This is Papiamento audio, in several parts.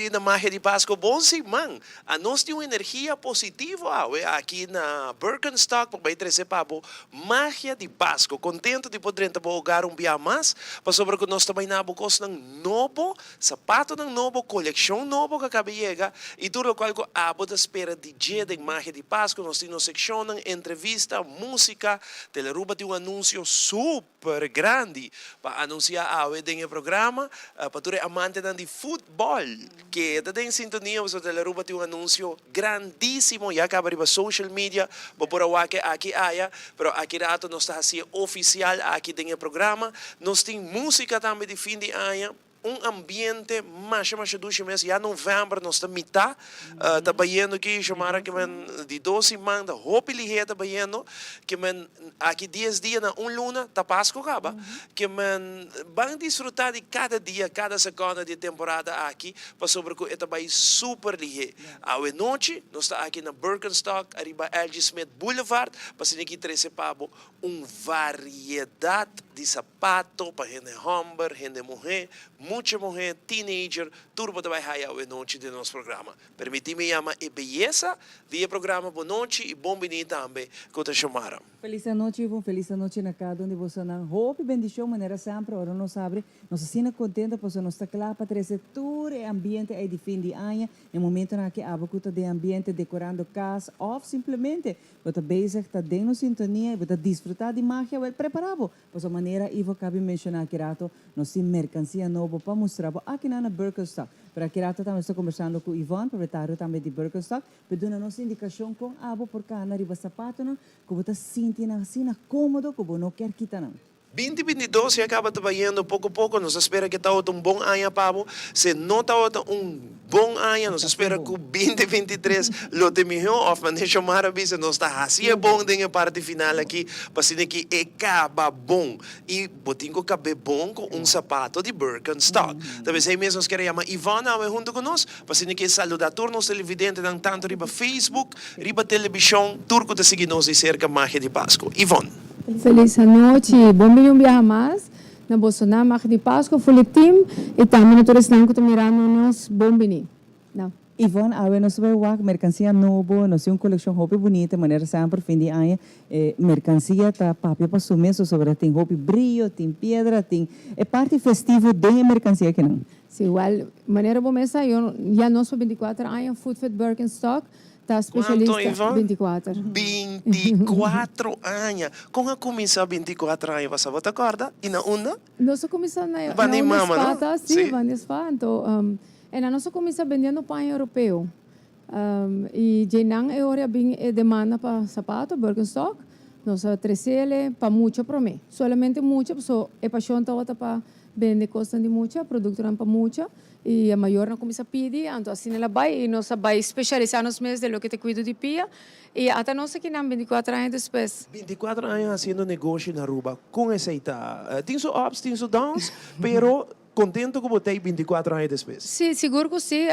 bini na Magia di Pasco. Bon siman. Anos tin un energia positivo awe aki na Birkenstock pa bai trece pa bo Magia di Pasco. Contento di por drenta bo hogar un bia mas, pasobra cu nos ta bai na bo cosnan nobo, zapatonan nobo, coleccion nobo cu a caba yega y tur locual cu abo ta spera di dje den Magia di Pasco. Nos tin nos seccionnan, entrevista, musica. Telearuba tin un anuncio super. Per grandi pa anuncia awe den e programa pa tur e amantenan di futbol keda den sintonia pasobra Telearuba tin un anuncio grandisimo ya caba riba social media bo por a wak e aki aya pero aki rato nos ta haci'e oficial aki den e programa. Nos tin musica tambe di fin di aña. Un ambiente masha masha dushi mes. Ya november nos ta mitá ta bayendo aki Xiomara ke men di dos siman ta hopi lihé ta bayendo ke men aki dies dia na un luna ta Pasco kaba ke men ban disfruta di kada dia kada sekonda di e temporada aki pasobra ku e ta bai super lihé. Awe nochi nos ta aki na Birkenstock ariba LG Smith Boulevard pa asina ki trese pa bo un variedat di sapato pa hende hòmber, hende muhé, mucha muhé, teenager, tur bo ta bai haya awe nochi den nos programa. Permití mi yama e beyesa di e programa bo nochi i bon biní tambe ku ta Xiomara. Felis anochi Ivon, felis anochi na kada un di bosonan. Hopi bendishon manera semper ora nos habri, nos asina kontento pasobra nos ta kla pa trese tur e ambiente ei di fin di aña, e momentonan aki abo ku ta den ambiente dekorando kas òf simplemente Bo ta bezig ta den nos sintonia y bo ta disfruta di magia? Wel, prepara bo! Pasobra manera Ivo a cabi menciona aki rato, nos tin mercancia nobo pa mustra bo akinan na Birkenstock. Pero aki rato tambe nos ta conversando cu Yvonne, propietario tambe di Birkenstock, pa e duna nos indicacion con abo por cana riba zapatonan cu bo ta sinti nan asina comodo cu bo no kier kita nan. 2022 ya caba ta bayendo poco poco, nos ta spera cu e tawata un bon aña pa bo, si no tawata un bon aña nos ta spera cu 2023 lo ta miho of manera Xiomara a bisa nos ta haci e bon den e parti final aki pa asina ki e caba bon y bo tin cu cabe bon cu un sapato di Birkenstock. Ta besey mes nos kier a yama Yvonne awe hunto cu nos pa asina ki e saluda tur nos televidentenan tanto riba Facebook, riba television, tur cu ta sigui nos di cerca Magia di Pasco. Yvonne. Felis anochi, bon bini un biaha mas na boso na Magia di Pasco, Fully Team y tambe na tur esnan cu ta mirando nos, bon bini na. Yvonne, awe nos ta bay wak mercancia nobo, nos tin un coleccion hopi bunita, manera semper fin di aña e mercancia ta papia pa su mes pasobra tin hopi brillo, tin piedra, tin e parti festivo den e mercancia akinan. Si, wel, manera bo mes sa, yo ya nos pa 24 aña Foodfit Birkenstock Ta Cuanto, specialista Ivon? 24. 24 aña. Con a cuminsa 24 aña pasa? Bo ta corda? Y na unda? Nos a cuminsa na Banda na y un mama, spa no? ta, si, Si. banda y spa. Anto, e nan nos a cuminsa bendiendo paña europeo. Y dje nan e ora a bin e demanda pa sapato, Birkenstock. Nos a trecele pa mucha prome. Solamente mucha, paso e pasion tabata pa bende cosnan di mucha, productonan pa mucha. Y e mayornan cuminsa pidi, anto asina el a bay y nos a bay specialisa nos mes den loke ta cuido di pia y ata nos aki nan 24 aña despues. 24 aña haciendo negoshi na Aruba, con esey ta? Tin su ups, tin su downs, pero contento cu bo ta ey 24 aña despues? Si, sigur cu si.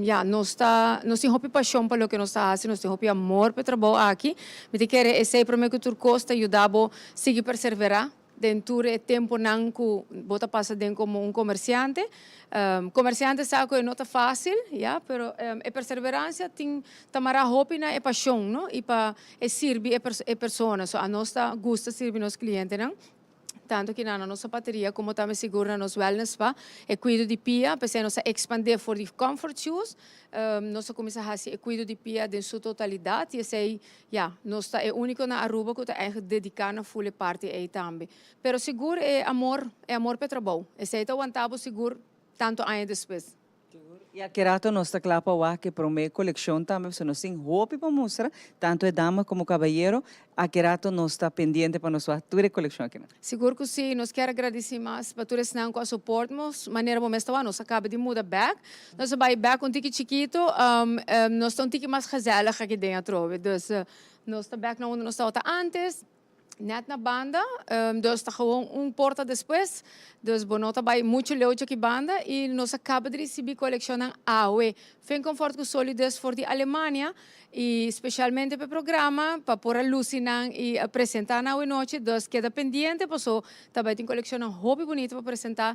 Ya, nos ta, nos tin hopi pasion pa loke nos ta haci, nos tin hopi amor pa e trabou aki. Mi ta kere esey prome cu tur cos ta yuda bo sigui perservera. Den tur e temponan cu bo ta pasa den como un comerciante. Comerciante sa cu e no ta facil, ya, pero e perseverancia tin ta mara hopi na e pasion, no, y pa e sirbi e e persona. So anos ta gusta sirbi nos clientenan, tanto ki na nos zapateria como tambe sigur na nos wellness spa. E cuido di pia, p'esey nos a expande for di comfort shoes, nos a cuminsa haci e cuido di pia den su totalidad y esey Ya, nos ta e úniko na Aruba ku ta ègt dediká na ful e parti ei tambe. Pero sigur e amor, e amor p'e trabou, esei ta wanta bo sigur tantu aña despues. Sigur. I aki rato nos ta kla pa wak e promé kolekshon tambe, pasobra nos tin hopi pa mustra, tantu e dama komo kabayero. Aki rato nos ta pendiente pa nos wak tur e kolekshon akinan. Sigur ku si, nos kier a gradisí mas pa tur esnan ku a soport nos. Manera bo mes ta wak, nos a kaba di muda bèk. Nos a bai bek un tiki chikito, nos ta un tiki mas gezellig aki den atrobe. Dus nos ta bek na unda nos tabata antes, net na banda, dus ta gewoon un porta despues. Dus bo no ta bai mucho leu djaki banda y nos a caba di ricibi coleccionnan awe. Fin Comfort cu Solidus for di Alemania y specialmente p'e programa pa por a luci nan y presenta nan awe nochi. Dus keda pendiente paso ta bai tin coleccionnan hopi bunita pa presenta.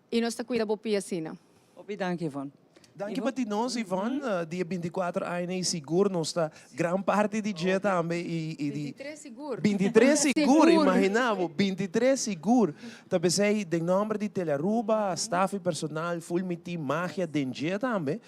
Y nos ta cuida bo pia asina. Hopi danki, Yvonne. Danki pa ti nos, Yvonne. Dia 24 aña y sigur nos ta gran parti di dje tambe y y di. 23 sigur. 23 sigur, imagina bo, 23 sigur. Ta pesey den nomber di Telearuba, staff y personal, full mi team Magia den dje tambe.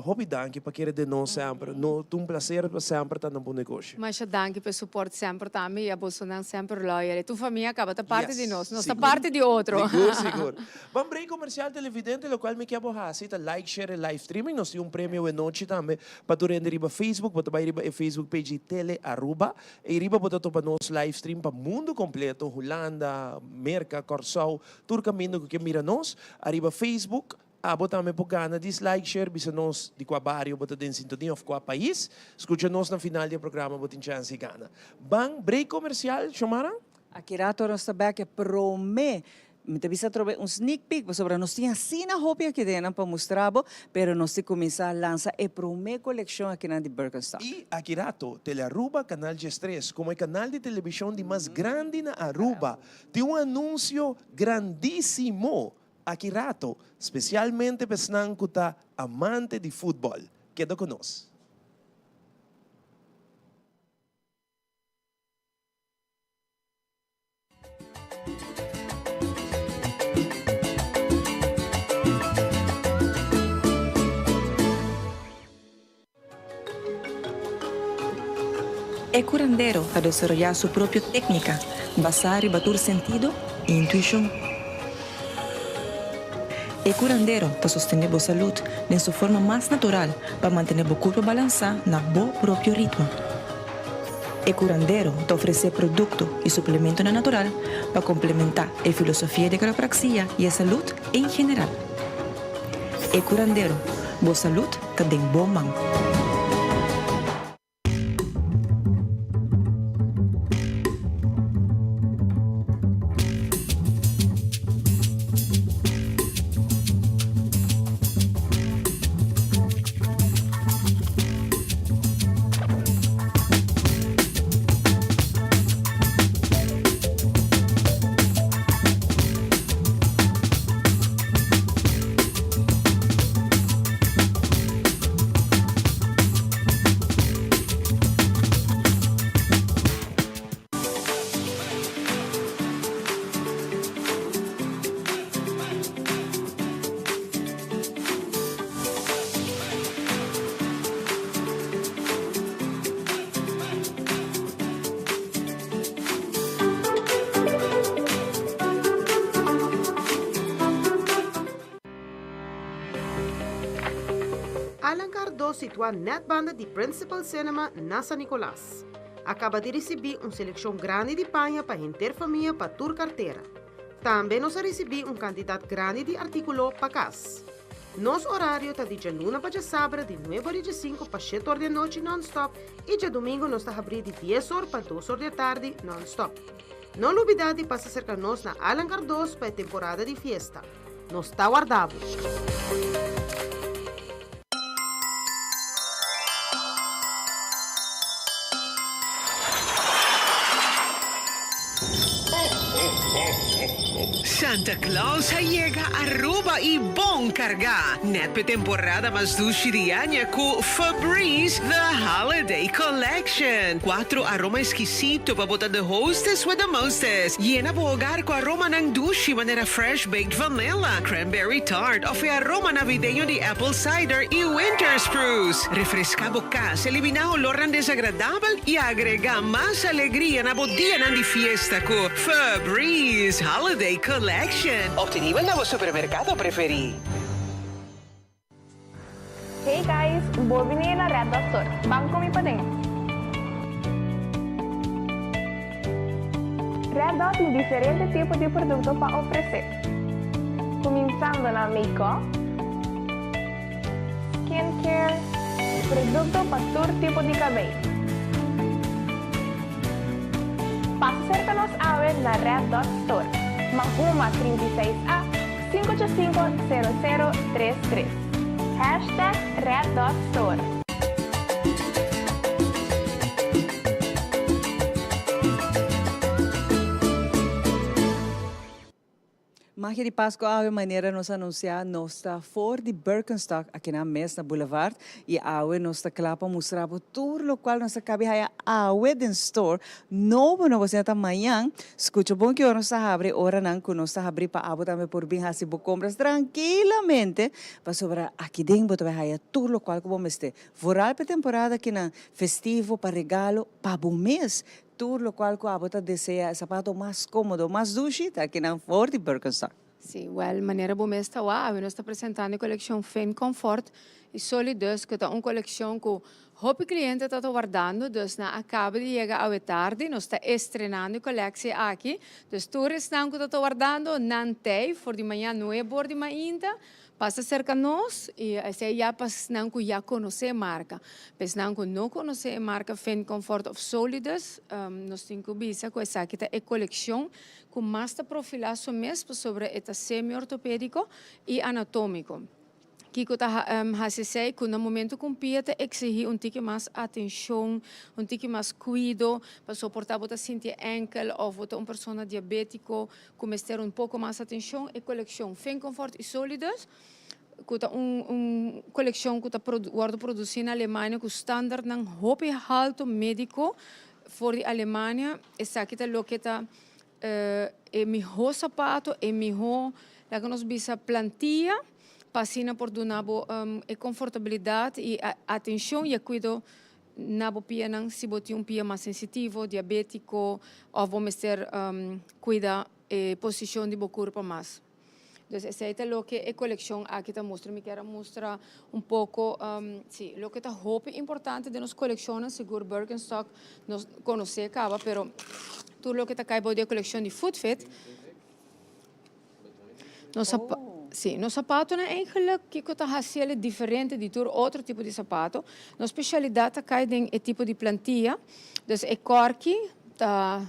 Hopi danki pa kere den nos semper. No ta un placer pa semper ta na bo negoshi. Masha danki pa e support semper tambe y a bosonan semper loyal. E tur famia caba ta parti di nos. Nos ta parti di otro. Sigur, sigur. Ban break comercial televidente, locual mi kia bo haci ta like, share e live streaming. Nos tin un premio awe nochi tambe pa tur hende riba Facebook. Bo ta bay riba e Facebook page di Tele Aruba y riba bo ta topa nos live stream pa mundo completo, Hulanda, Merca, Corsou, tur caminda cu ke mira nos ariba Facebook. Abo tambe por gana dislike, share, bisa nos di cua bario bo ta den sintonia of cua pais. Scucha nos na final di e programa bo tin chance di gana. Ban break comercial, Xiomara? Aki rato nos ta bek e prome. Mi ta bisa atrobe un sneak peek pasobra nos tin asina hopi aki den nan pa mustra bo, pero nos tin cuminsa lansa e prome coleccion akinan di Birkenstock. Y aki rato, Telearuba, Canal 13, como e canal di television di mas grandi na Aruba, tin un anuncio grandisimo Aki rato, spesialmente pa esnan ku ta amante di futbòl. Keda ku nos. E curandero ta desaroyá su propio técnica basá riba tur sentido i intuishon. E curandero ta sostené bo salud den su forma mas natural pa mantené bo curpa balansá na bo propio ritmo. E curandero ta ofresé producto i suplementonan natural pa complementá e filosofia di quiropraxia i e salud en general. E curandero, bo salud ta den bo man. Allan Cardo situá nèt banda di Principal Cinema na San Nicolas. A kaba di risibí un selekshon grandi di paña pa henter famia pa tur kartera. Tambe nos a risibí un kantidat grandi di artíkulo pa kas. Nos orario ta di djaluna pa djasabra di nuebe or i djesinku pa shete or di anochi nònstòp i djadumingu nos ta habrí di dies or pa dos or di atardi nònstòp. No lubidá di pasa serka nos na Allan Cardoz pa e temporada di fiesta. Nos ta warda bo! Santa Claus a yega Aruba y bon carga! Net p'e temporada mas dushi di aña cu Febreze The Holiday Collection. Cuatro aroma exquisito pa bo ta the hostess with the mostest. Yena bo hogar cu aromanan dushi manera fresh baked vanilla, cranberry tart of e aroma navideño di apple cider y winter spruce. Refresca bo cas, elimina olornan desagradabel y agrega mas alegria na bo dianan di fiesta cu Febreze Holiday Collection. Obtenibel na bo supermercado preferi. Hey guys, bo bini na Red Dot Store. Ban cu mi paden. Red Dot tin diferente tipo di producto pa ofrece. Cuminsando na make-up, skincare, producto pa tur tipo di cabey. Pasa cerca nos awe na Red Dot Store, Mahuma 36 A, 585 0033. Hashtag Red Dot Store. Magia di Pasco awe manera nos a anuncia nos ta for di Birkenstock aki na mes na Boulevard y awe nos ta cla pa mustra bo tur locual nos a cabi haya awe den store nobo nobo asina ta mañan scucha bon ki ora nos ta habri oranan cu nos ta habri pa abo tambe por bin haci bo compras trankilamente pasobra aki den bo ta bay haya tur locual cu bo mester vooral pa e temporada akinan festivo pa regalo pa bo mes Tur locual cu abo ta desea e sapato mas comodo, mas dushi ta akinan for di Birkenstock. Sí, wel, manera bo mes ta wak, awe nos ta presentando e coleccion Fin Comfort y Solidus, cu ta un coleccion cu hopi cliente ta ta wardando, dus nan a caba di yega awe tardi, nos ta estrenando e colectie aki, dus tur esnan cu ta ta wardando, nan tey for di maña nuebe or di mainta, Pasa serka nos i esei ya pa esnan ku ya konosé e marka. Pa esnan ku no konosé e marka Fin Comfort òf Solidus, nos tin ku bisa ku esaki ta e kolekshon ku mas ta profilá su mes pasobra e ta semi-ortopédiko i anatómiko. Kiko ta hasi esei? Ku na momentu ku un pia ta eksihí un tiki mas atenshon, un tiki mas kuido, pasobra por ta bo ta sinti ènkel òf bo ta un persona diabétiko, ku mester un poko mas atenshon, e kolekshon Finkomfort i Solidus, ku ta un un kolekshon ku ta wòrdu produsí na Alemania ku standardnan hopi haltu médiko for di Alemania, esaki ta loke ta e mihó sapato, e mihó laga nos bisa plantia pa asina por duna bo e konfortabilidat i atenshon i e kuido Na bo pianan si bo tin un pia mas sensitivo, diabetico of bo mester cuida e posicion di bo curpa mas. Dus esey ta loke e coleccion aki ta mustra. Mi kier a mustra un poco, si, loke ta hopi importante den nos coleccionnan, sigur Birkenstock nos conoce caba, pero tur loke ta cay bou di e coleccion di Footfit, Nos sapa sí, nos sapatonan eigenlijk kiko ta hasi el diferente di tur otro tipo di sapato. Nos spesialidat ta kai den e tipo di plantia. Dus e kòrki ta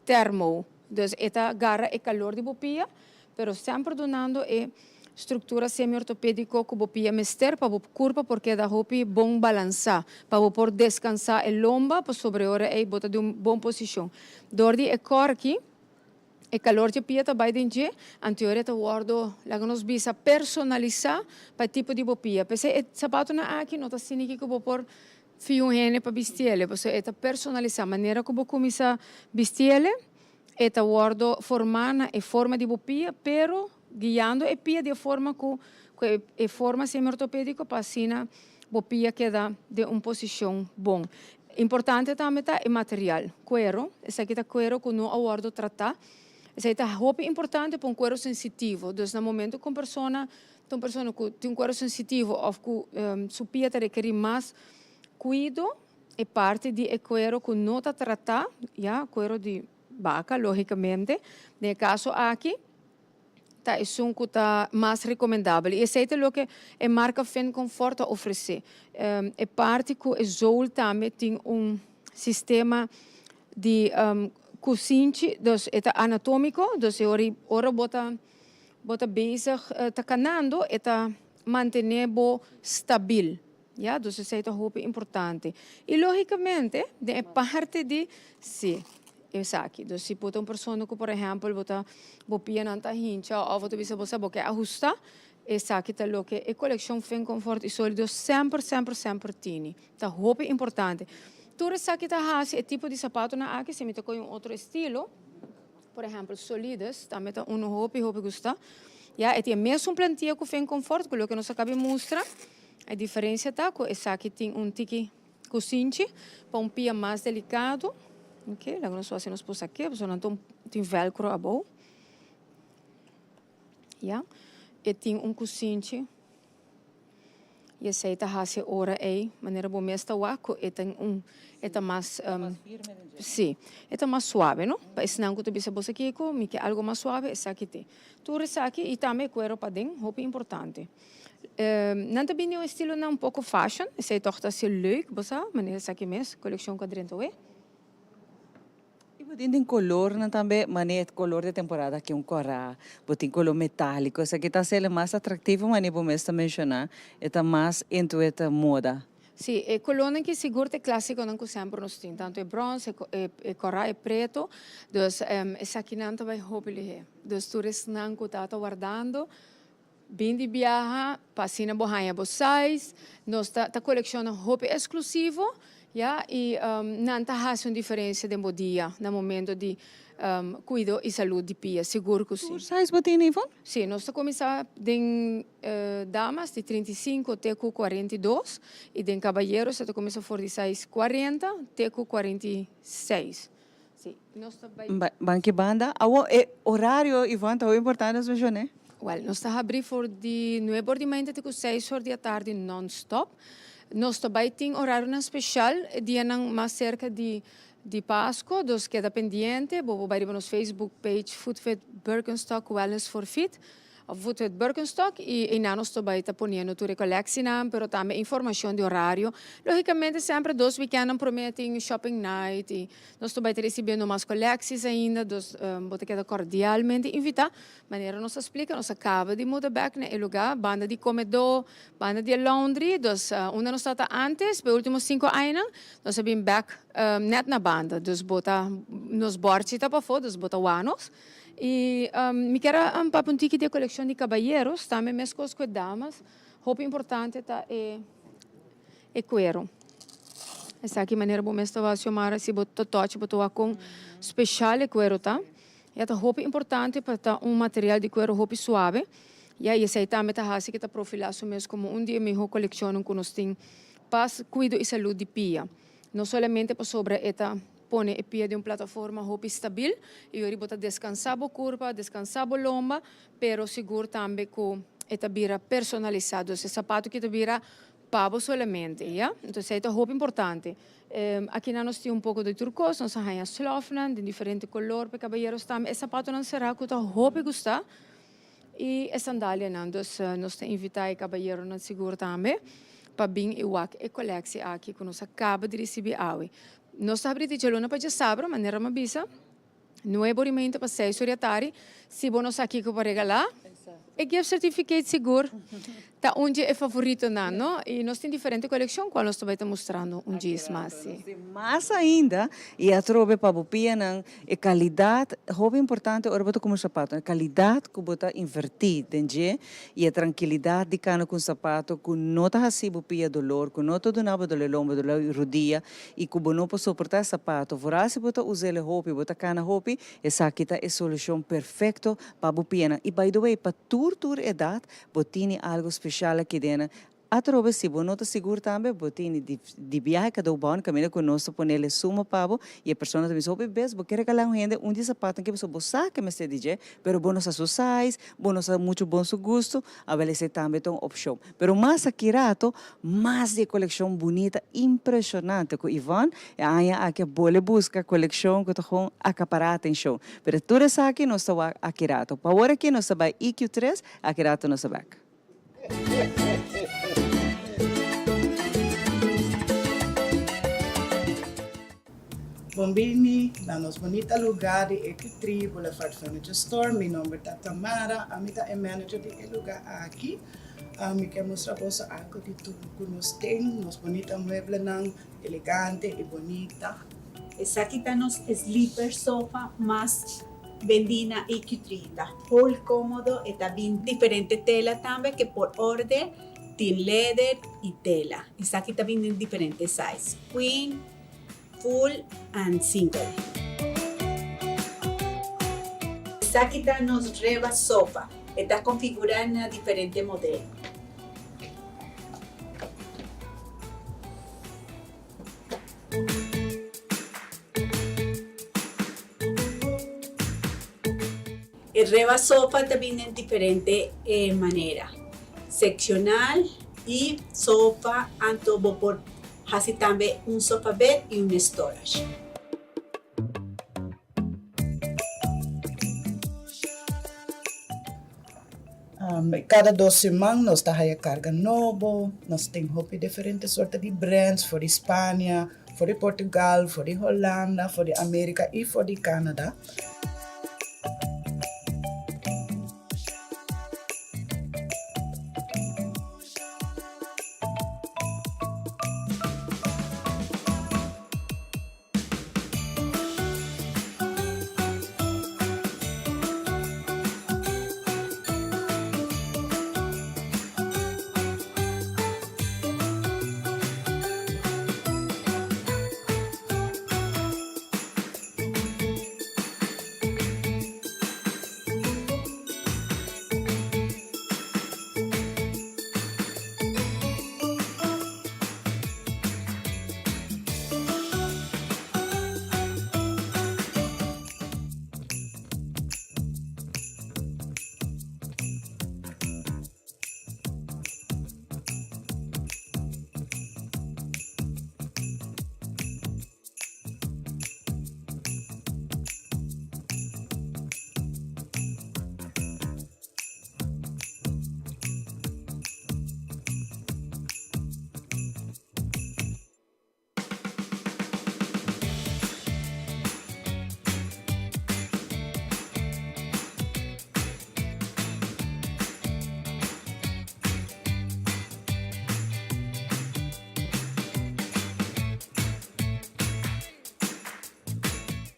termo, dus e ta gara e kalor di bo pia, pero semper dunando e struktura semi-ortopediko ku bo pia mester pa bo kurpa por keda hopi bon balansá, pa bo por deskansá e lomba pasobra e ora ei bo ta den un bon posishon. Dor di e kòrki. E calor dje pia ta bai den dje, anteor e ta wordo, laga nos bisa, personalisa pa e tipo di bo pia. P'esei e sapatonan aki no ta asina ku bo por fia un hende pa bistiele, pasobra e ta personalisa. Manera ku bo kuminsa bistiele, e ta wordo forma na e forma di bo pia, pero guiando e pia di e forma ku ku e forma semi-ortopediko pa asina bo pia keda den un posishon bon. Importante tambe ta e material, cuero. Esaki ta cuero cu no a wordo trata. Esaki ta hopi importante pa un cuero sensitivo. Dus na momento cu un persona ta un persona cu tin un cuero sensitivo of cu su pia ta rekeri mas cuido, e parti di e cuero cu no ta trata, ya, cuero di baca logicamente, den e caso aki, ta esun ku ta mas rekomendabel i esei ta loke e marka Finn Comfort ta ofresé. E parti ku e zool tambe tin un sistema di kusinchi, dus e ta anatómiko, dus e ora ora bo ta bo ta bezig ta kanando e ta mantené bo stabil, ya, dus esei ta hopi importante. I lógikamente den e parti di si. Esaki. Dus si bo ta un persona ku por ehèmpel bo ta bo pianan ta hincha òf bo ta bisa bo sa bo ke ahustá, esaki ta loke e kolekshon Fin Comfort i Sólido semper semper semper tini. Ta hopi importante. Tur esaki ta hasi e tipo di sapatonan aki, si mi ta kohe un otro estilo, por ehèmpel Solidus tambe ta unu hopi hopi gusta. Ya, e tin e mesun plantia ku Fin Comfort ku loke nos a kabi mustra. E diferensia ta ku esaki tin un tiki. Kusinchi pa un pia mas delikado. Ok, laga nos wak si nos por sak'é, pasobra nan ta un tin velcro abou. Ya, e tin un kusinchi i esei ta hasi e ora ei manera bo mes ta wak ku e tin un e ta mas si, e ta mas suave no. Pa esnan ku ta bisa bo sa kiko mi ke algu mas suave esaki tin. Tur esaki i tambe e kuero paden hopi importante. Nan ta bini un estilonan un poko fashion, esei tòg ta hasi leuk, bo sa, manera esaki mes, kolekshon ku a drenta awe. I bo tin den kolornan tambe, manera e kolor di temporada aki un kòrá, bo tin kolor metáliko, esaki ta hasi el mas atraktivo manera bo mes ta menshoná, e ta mas into e ta moda. Si, e colornan ki sigur ta e clasiconan cu semper nos tin, tanto e bronze, e cora, e preto, dus esakinan ta bay hopi lihe. Dus tur esnan cu ta ta wardando, bin di biaha pa asina bo haña bo size. Nos ta ta coleccionnan hopi exclusivo, ya, y nan ta haci un diferencia den bo dia na momento di cuido y salud di pia, sigur cu si. Tur size bo tin, Yvonne? Si, nos ta cuminsa den damas di 35 te cu 42 y den caballeros ta cuminsa for di size 40 te cu 46. Si, nos ta bay. Ban ki banda. Awor e horario, Yvonne, ta hopi importante nos mencion'é. Wel, nos ta habri for di nuebe or di mainta te cu seis or di atardi non-stop. Nos ta bay tin horarionan special e dianan mas cerca di di Pasco, dus keda pendiente. Bo por bay riba nos Facebook page Footfit Birkenstock Wellness for Feet of Footfit Birkenstock y eynan nos ta bay ta poniendo tur e colectienan pero tambe informacion di horario. Logicamente semper dos weekendnan prome tin shopping night y nos ta bay ta recibiendo mas colecties ainda, dus bo ta keda cordialmente invita. Manera nos a splica, nos a caba di muda bek na e lugar, banda di comedor, banda di e laundry, dus unda nos tabata antes, pa e ultimo cinco añanan, nos a bin bek net na banda, dus bo ta, nos borchi ta pafó, dus bo ta wak nos. Y mi kier a papia un tiki di e coleccion di caballeros, tambe mescos cu e damas, hopi importante ta e e cuero. Esaki manera bo mes ta wak, Xiomara, si bo ta touch bo ta wak con special e cuero ta. Ya ta hopi importante pa ta un material di cuero hopi suave, ya y esey tambe ta haci cu ta profila su mes como un di e miho coleccionnan cu nos tin pa cuido y salud di pia. No solamente pasobra e ta pone e pia den un plataforma hopi stabil y ora bo ta descansa bo curpa, descansa bo lomba, pero sigur tambe cu e ta bira personalisa, dus e sapato ki ta bira Pa bo solamente, ya. Entonces esei ta hopi importante. Akinan nos tin un poko di tur kos, nos a haña slòfnan den diferente kolor pa e kabayeros tambe. E sapatonan será ku ta hopi gustá i e sandalianan. Dus nos ta invitá e kabayeronan sigur tambe pa bin i wak e koleksie aki ku nos a kaba di risibí awe. Nos ta habri di djaluna pa djasabra, manera mi a bisa. Nuebe ora i meinta pa seis ora di atari. Si bo no sa kiko pa regalá, e gift certificate sigur ta un dje e favoritonan, no? I nos tin diferente kolekshon kual nos ta bai ta mustrando un djis mas, si. Nos tin mas ainda i atrobe pa bo pianan e kalidat, hopi importante ora bo ta kumpra un sapato, e kalidat ku bo ta invertí den dje i e trankilidat di kana ku un sapato ku no ta hasi bo pia dolor, ku no ta duna bo dolor lomba, dolor rudia i ku bo no por soportá e sapato, vooral si bo ta us'el hopi, bo ta kana hopi, esaki ta e solushon perfekto pa bo pianan. I by the way, pa tur tur edat bo tini algu speshal aki den. Atrobe si bo no ta sigur tambe, bo tini di di biahe cadeau bon kaminda ku nos ta ponel e suma pa bo i e persona ta bisa hopi bes bo ke regalá un hende un di e sapatonan ke pasobra bo sa ke mester di dje, pero bo no sa su size, bo no sa muchu bon su gusto, awel esei tambe ta un opshon. Pero mas aki rato, mas di e kolekshon bunita impreshonante ku Yvonne e aña aki a bole buska kolekshon ku ta gewoon akapará atenshon. Pero tur esaki nos ta wak aki rato. Pa awor aki nos ta bai EQ tres, aki rato nos ta bek. Bon bini na nos bunita lugar di EQ3 Boulevard Furniture Store. Mi nomber ta Tamara, ami ta e manager di e lugar aki. Mi ke mustra boso algo di tur ku nos tin, nos bunita mueblenan elegante i bunita. Esaki ta nos sleeper sofa mas bendi na EQ3. Ta full komodo, e ta bin diferente tela tambe ke por order, tin leder i tela. Esaki ta bin den diferente size, queen, Full and single. Esaki ta nos reba sofa. E ta configura na diferente modelo. E reba sofa ta bini den diferente manera, seccional y sofa, anto bo por haci tambe un sofa bed y un storage. Cada dos siman nos ta haya carga nobo, nos tin hopi diferente sorte di brands for di Spania, for di Portugal, for di Holanda, for di America y for di Canada.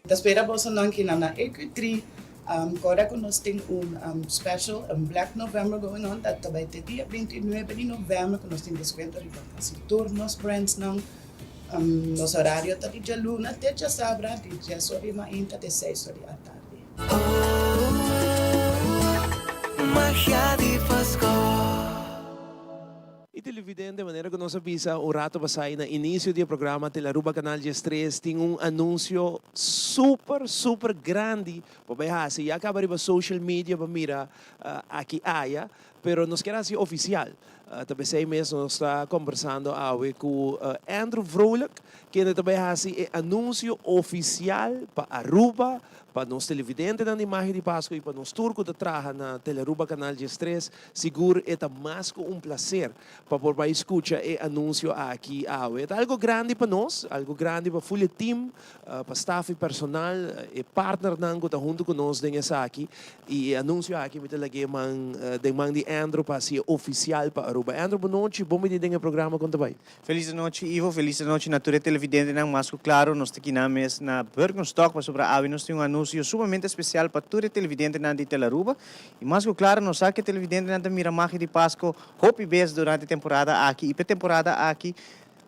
Ta spera bosonan kina na EQ3. Kòrda ku nos tin un special, un Black November going on, ta bai te dia 29 di novèmber ku nos tin deskuento riba kasi tur nos brandsnan. Nos horario ta di djaluna te djasabra di dies or di mainta te seis or di atardi. Magia di Pasco. Y televidente, manera cu nos a bisa un rato pasai na inicio di e programa Telaruba Canal 13 tin un anuncio super super grandi pa bay haci. Ya caba riba social media pa mira aki aya, pero nos kier haci oficial. Ta pesey mes nos ta conversando awe cu Andrew Vrolijk, kende ta bay haci e anuncio oficial pa Aruba, pa nos televidentenan di Magia di Pasco y pa nos tur cu ta traha na Telaruba Canal 13. Sigur e ta mas ku un plaser pa por bai skucha e anunsio aki awe. E ta algo grandi pa nos, algo grandi pa ful e team, pa staf i personal, e partnernan ku ta huntu ku nos den esaki. I e anunsio aki mi ta lag'é man den man di Andrew pa hasié ofisial pa Aruba. Andrew, bon nochi, bon bini den e programa kon ta bai? Felis anochi Ivo, felis anochi na tur e televidentenan. Mas ku klaro nos ta kinan mes na Birkenstock pasobra awe nos tin un anuncio sumamente especial pa tur e televidentenan di Telaruba. I mas ku klaro nos sa ku e televidentenan ta mira Magia di Pasko hopi bes durante e temporada aki i p'e temporada aki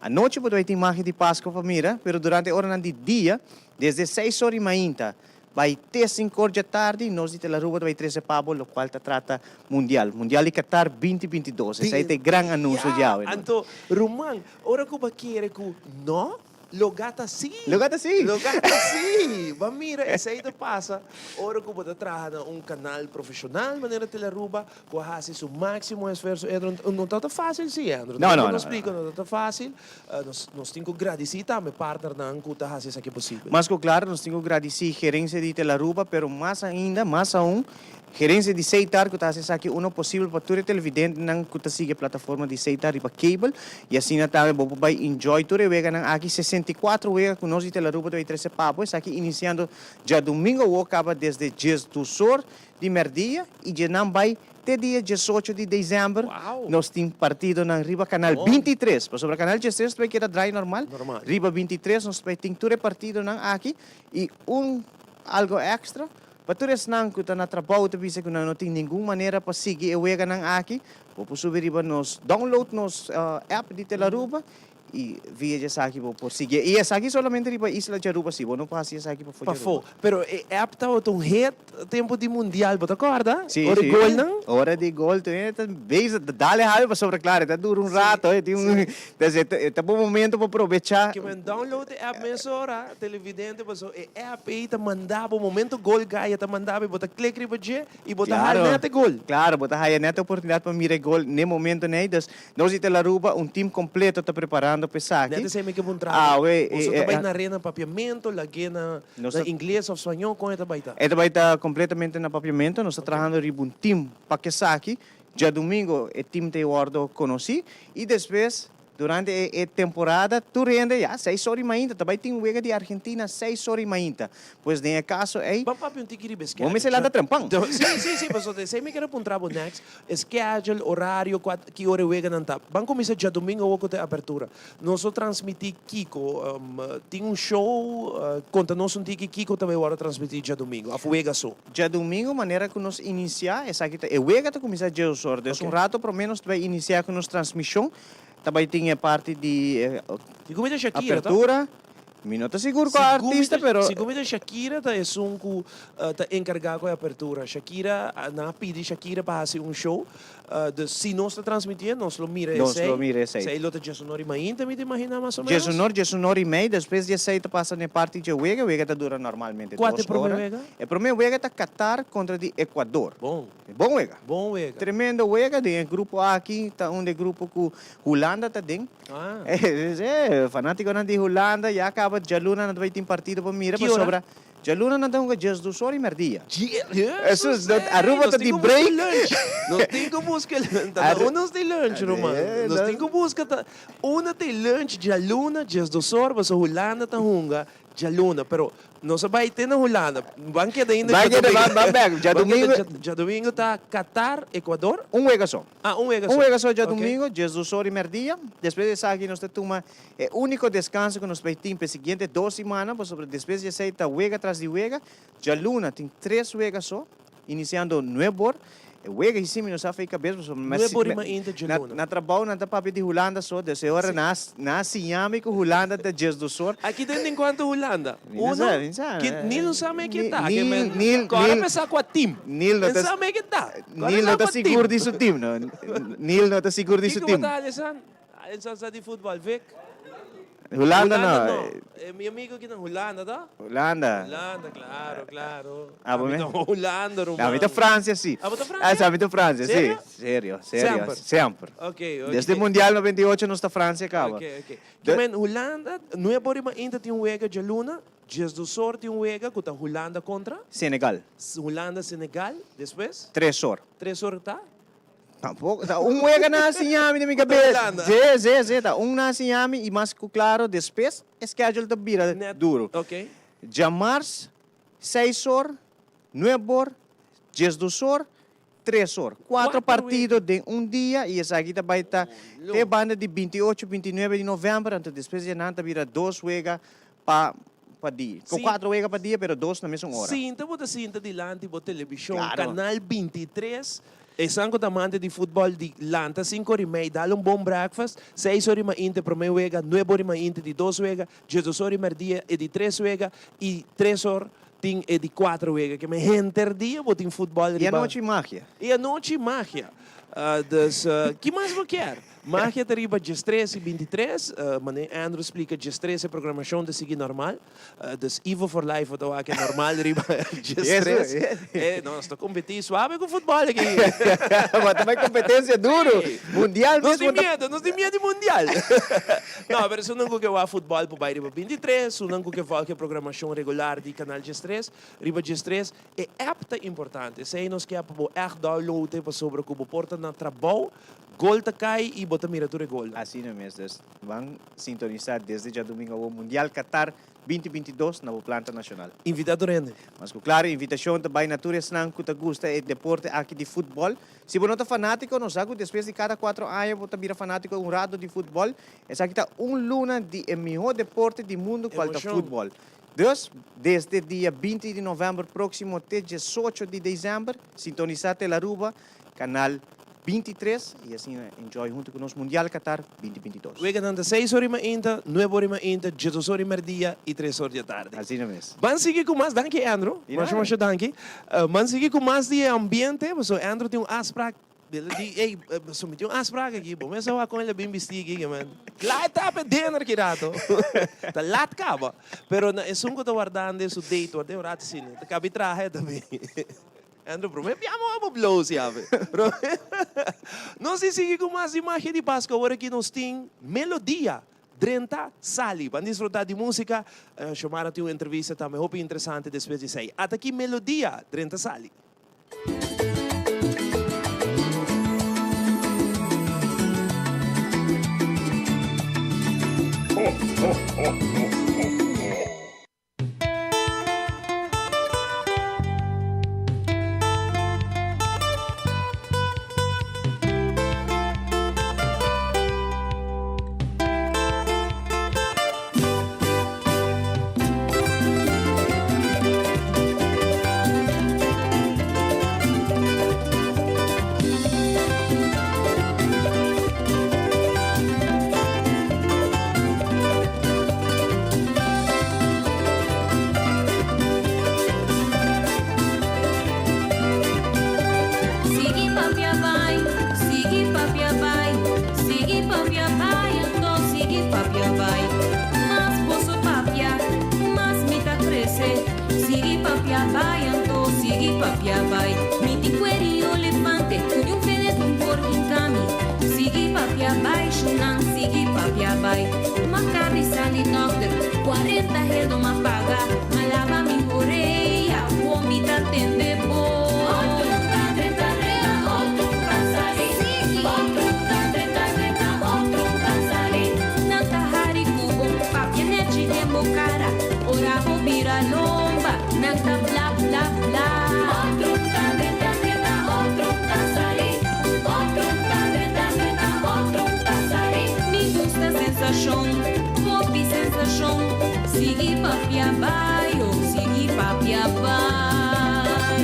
anochi bo ta bai tin Magia di Pasko pa mira pero durante e oranan di dia desde seis or i mainta Bai te sinkor dja tardi, nos di Telaruba ta bai trese pa bo lokual ta trata Mundial. Mundial di Qatar 2022. Esei ta e gran anunsio di awe. Anto, ruman, ora ku bo a kere ku no, lo gata si. Lo gata si. Lo gata si. Bo a mira, esei ta pasa ora ku bo ta traha na un kanal profeshonal manera Telaruba, ku a hasi su máksimo esfuerso. Andrew, no ta ta fásil si, Andrew. No, no, no. Nos splika, no ta ta fásil. Nos nos tin ku gradisí tambe partnernan ku ta hasi esaki posibel. Mas ku klaro nos tin ku gradisí gerensia di Telaruba, pero mas ainda, mas aun, gerensia di Seitar ku ta hasi esaki uno posibel pa tur e televidentenan ku ta sigui e plataforma di Seitar riba cable i asina tambe bo por bai enjoy tur e weganan aki, 64 wega ku nos di Telaruba ta bai trese pa bo, esaki inisiando djadumingu awor kaba desde diesdusor di mèrdia i dje nan bai Te dia diesocho di december nos tin partidonan riba canal 23, pasobra canal 13 ta bay keda draai normal, riba 23 nos ta bay tin tur e partidonan aki y un algo extra pa tur esnan cu ta na trabao ta bisa cu nan no tin ningun manera pa sigui e weganan aki, bo por subi riba nos download nos app di Telaruba Y via di esaki bo por sigui. Y esaki solamente riba isla di Aruba si, bo no por haci esaki pafó di Aruba. Pafó. Pero e app tabata un hit tempo di mundial, bo ta corda? Si, Ora di si. golnan? Ora di gol tu e ta bezig ta dale habi pasobra claro e ta dura un rato, e tin un, entonces e ta bon momento pa probecha. Ke men download e app mesora, televidente, pasobra e app ei ta manda bo momento gol cay e ta manda bo y bo ta click riba dje y bo ta haya net e gol. Claro, bo ta haya net e oportunidad pa mira e gol n'e momento n'ey. Dus, nos di Telaruba, un team completo ta preparando pa esaki. Net esey mi ke puntra bo. Awe, Boso ta bay nar'e na Papiamento, lag'e na na ingles of spañol, con e ta bay ta? E ta bay ta completamente na Papiamento. Nos ta trahando riba un team pa kesaki. Djadumingo e team ta wordo conoci y despues Durante e e temporada tur hende ya seis ora y mainta ta bay tin wega di Argentina seis ora y mainta. Pues den e caso ey Ban papia un tiki riba e schedule. Bo mester lanta trempan. Si, si, si, pasobra esey mi kier a puntra bo next. E schedule, horario, cua, ki ora e weganan ta. Ban cuminsa djadomingo awor cu ta e apertura. Nos lo transmiti kico? Tin un show? Conta nos un tiki kico ta bay worde transmiti djadomingo of wega so? Djadumingu manera ku nos inisiá esaki ta e wega ta kuminsá djeus or. Des un rato promé nos ta bai inisiá ku nos transmishon. Ta bai tin e parti di apertura. Mi no ta sigur kua artista pero. Sigur mi ta Shakira ta esun ku ta enkargá ku e apertura. Shakira, nan a pidi Shakira pa hasi un show. Dus si nos ta transmitié nos lo mira esei. Nos lo mira esei. Esei lo ta djesunor i mainta mi ta imaginá mas o ménos. Djesunor, djesunor i mei. Despues di esei ta pasa na e parti dje wega. Wega ta dura normalmente dos Kua ora. ta e promé wega? E promé wega ta Qatar kontra di Ecuador. Bon. Bon wega. Bon wega. Tremendo wega. Den e grupo aki ta un di e grupo ku Hulanda ta den. Ah. E fanátikonan di Hulanda ya kaba djaluna nan ta bai tin partido pa mira Ki ora? pasobra Djaluna nan ta hunga diesdos ora i merdia. Jesus, Aruba ta di break. Nos tin ku buska lunch. Ta na una nos tin lunch, ruman. Nos tin ku buska ta una tin lunch djaluna diesdos ora pasobra Hulanda ta hunga. Djaluna, pero nos a bai te na Hulanda. Ban keda ainda Ban keda, djadomingo. ban, ban bek. Djadomingo. Ban keda djadomingo ta Qatar, Ecuador. Un wega so. Ah, un wega so. Un wega so djadomingo, diesdos or i merdia. Despues di esaki nos ta tuma e úniko deskanso ku nos bai tin pa e siguiente dos simana, pasobra despues di esei ta wega tras di wega. Djaluna tin tres wega so, inisiando nuebe or. E wega hisi mi no sa fei kabes pasobra mi Nuebe or i mainta djaluna. Na trabou nan ta papia di Hulanda so, des e ora nan a siña mi ku Hulanda ta diesdos or. Aki den tin kuantu Hulanda? Mi no Uno? sa, mi no sa. Ki Nil no sa me ke ta. Nil, Nil, Kòrda Nil. pensa kua tim. Nil no ta. Pensa me ke ta. Kòrda Nil no pensa ta kua tim. sigur di su tim no. Nil no ta sigur di su Kiko tim. bo ta Alessan? Alessan sa di futbòl, Vic? Hulanda no. Hulanda no. Mi amigo ki na Hulanda ta? Hulanda. Hulanda, claro, claro. Abo Ami me? ta Hulanda, ruman. Ami ta Francia, si. Abo ta Francia? Ah, ami ta Francia, si. Serio? Serio, serio. Semper? Semper. Ok, ok. Desde Mundial 98 nos ta Francia caba. Ok, ok. Ke men, Hulanda, nuebe ora mainta tin un wega djaluna, diesdos or tin un wega ku ta Hulanda kontra? Senegal. Hulanda, Senegal, despues? Tres or. Tres or ta? Tampoco, ta un wega na siña mi den mi cabeza. Hulanda. Sí, sí, sí, ta un na siña mi y mas cu claro despues e schedule ta bira Net, duro. Ok. Djamars, seis or, nuebe or, diesdos or, tres or. Cuatro Cuatro partido den un dia y esaki ta bay ta Oh, te banda di 28, 29 di november, anto despues di nan ta bira dos wega pa pa dia. Cu Sí. cuatro wega pa dia, pero dos na mesun ora. Sinta bo ta sinta dilanti bo televishon, Claro. Canal 23, Esan ku ta amante di futbòl di lanta sinku ora i mei, dal un bon breakfast, seis ora i mainta e promé wega, nuebe ora i mainta di dos wega, diesdos ora i mèrdia e di tres wega i tres or tin e di kuater wega. Ke men henter dia bo tin futbòl I riba. anochi magia. I anochi magia. Dus ki mas bo kier? Magia ta riba diestres i bintitres, manera Andrew splika diestres e programashon ta sigui normal. Dus Ivo for life bo ta wak e normal riba diestres. Eh, nos ta competi suave cu futbol aki. Bo ta bay competencia duro. Mundial Nos mismo tin ta. miedo, nos tin miedo di mundial. No, pero esunnan cu ke wak futbol por bay riba 23, esunnan cu ke volg e programacion regular di Canal 13, riba 13. E app ta importante. Esey nos ke pa bo echt download e pasobra cu bo por ta na trabou, gol ta cay y bo ta mira tur e golnan. Asina mes, dus ban Sintonisa desde djadumingo awor Mundial Qatar 2022 na bo planta nacional. Invita tur hende. Mas cu claro, invitacion ta bay na tur esnan cu ta gusta e deporte aki di futbol. Si bo no ta fanatico, nos sa cu despues di cada cuatro aña bo ta bira fanatico un rato di futbol. Esaki ta un luna di e miho deporte di mundo cual ta Emocion. futbol. Dus, desde dia 20 di november proximo te 18 di december, sintonisa Telaruba, canal 23 y asina enjoy hunto cu nos Mundial Qatar 2022. Weganan ta seis ora y mainta, nuebe ora y mainta, diesdos ora y merdia y tres ora di atardi. Asina mes. Ban sigui cu mas, danki Andrew, Di masha nada. masha danki. Ban sigui cu mas di e ambiente, pasobra Andrew tin un afspraak, el a di, ey, pasobra mi tin un afspraak aki, bo mester wak con el a bin bisti aki, ke man. Kla e tapa e dinner ki rato, ta lat caba. Pero na esun cu ta wardando su date, ward'e un rato asina, ta cabi traha e tambe. Andrew, prome biamo abo blows yabe. Nos tin sigui cu mas di Magia di Pasco. Awor aki nos tin Melodia, Drenta, Sali. Ban disfruta di musica. Xiomara tin un entrevista tambe hopi interesante despues di esey. Ata aki Melodia, Drenta, Sali. Sigui papia bai, sigui papia bai, sigui papia bai, anto sigui papia bai. Mas boso papia, mas mi ta crece. Sigui papia bai, anto sigui papia bai. Mi tin cueri olefante, cu niun fedes no por hinca mi. Sigui papia bai, shunan, sigui papia bai. M'a cabi sali dokter, cuarenta heldo m'a paga. M'a laba mi orea, awor mi ta tende bon. Otro ta drenta drenta, otro ta sali. Otro ta drenta drenta, otro ta sali. Nan ta hari cu bo, papia nechi den bo cara. Ora. Bira lomba, nan ta bla bla bla. Otro ta drenta drenta, otro ta sali. Otro ta drenta drenta, otro ta sali. Mi gusta sensashon, hopi sensashon. Sigui papia bai, oh sigui papia bai.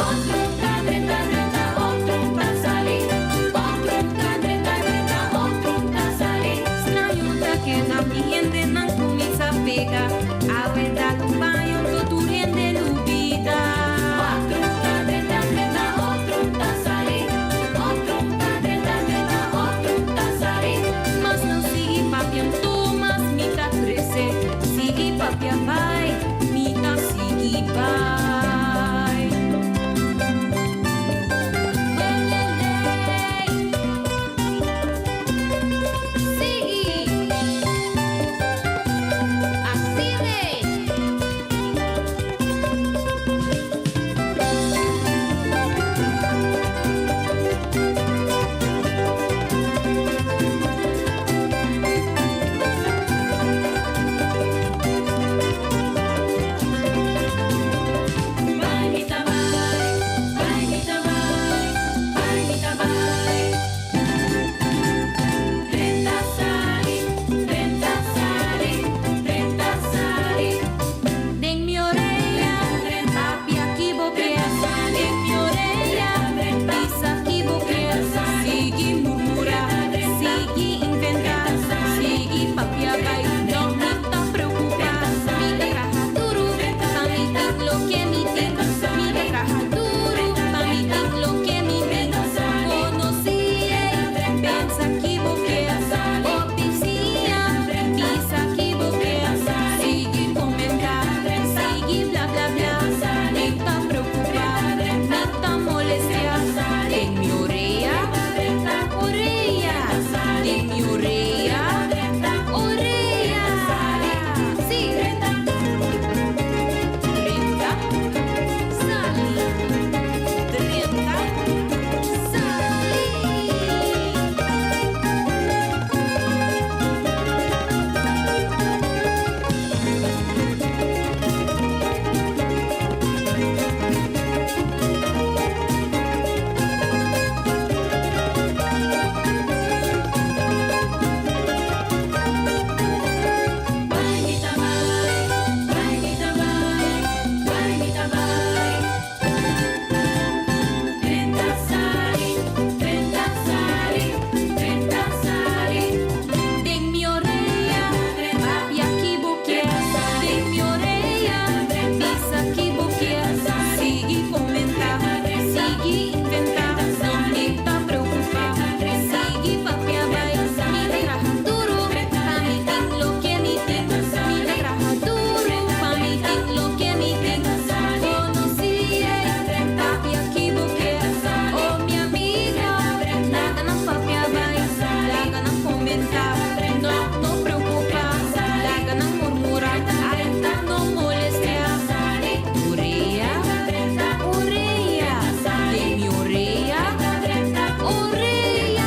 Otro ta drenta drenta, otro ta sali. Otro ta drenta drenta, otro ta sali. Straño ta keda mi hendenan kuminsá pega. Awe dal un baño anto tur hende lubida. Otro ta drenta drenta, otro ta sali. Otro ta drenta drenta, otro ta sali. Mas nan sigui papia anto mas mi ta crece. Sigui papia bai, mi ta sigui bai. Weleley. Sigui. Asina. Bai mi ta bai, bai mi ta bai, bai mi ta bai. Drenta sali, drenta sali, drenta sali. Den mi orea, papia ki bo kier. Den mi orea, bisa ki bo kier. Sigui murmura, sigui inventa, sigui papia bai. No mi ta preocupa, mi ta traha duro pa mi tin loke mi tin. Mi ta traha duro pa mi tin loke mi tin. Conoci, pensa ki bo kier. Opicia, bisa ki bo kier. Sigui comenta, sigui bla bla bla. Mi ta preocupa, mi ta molestia. Den mi orea, orea. Den mi orea, orea. Si. Drenta, sali. Drenta, sali. Bai mi ta bai, bai mi ta bai, bai mi ta bai. Drenta sali, drenta sali, drenta sali. Den mi orea, papia ki bo kier. Den mi orea, bisa ki bo kier. Sigui comenta, sigui inventa. No mi ta preocupa, sigui papia bai. Mi ta traha duro pa mi tin loke mi tin. Mi ta traha duro pa mi tin loke mi tin. Conoci, papia ki bo kier. Oh mi amiga, laga nan papia bai. Laga nan comenta, no no preocupa. Laga nan murmura, ay no molestia. Orea, orea, den mi orea, orea.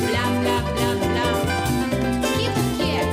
Bla bla bla bla. Ki bo kier?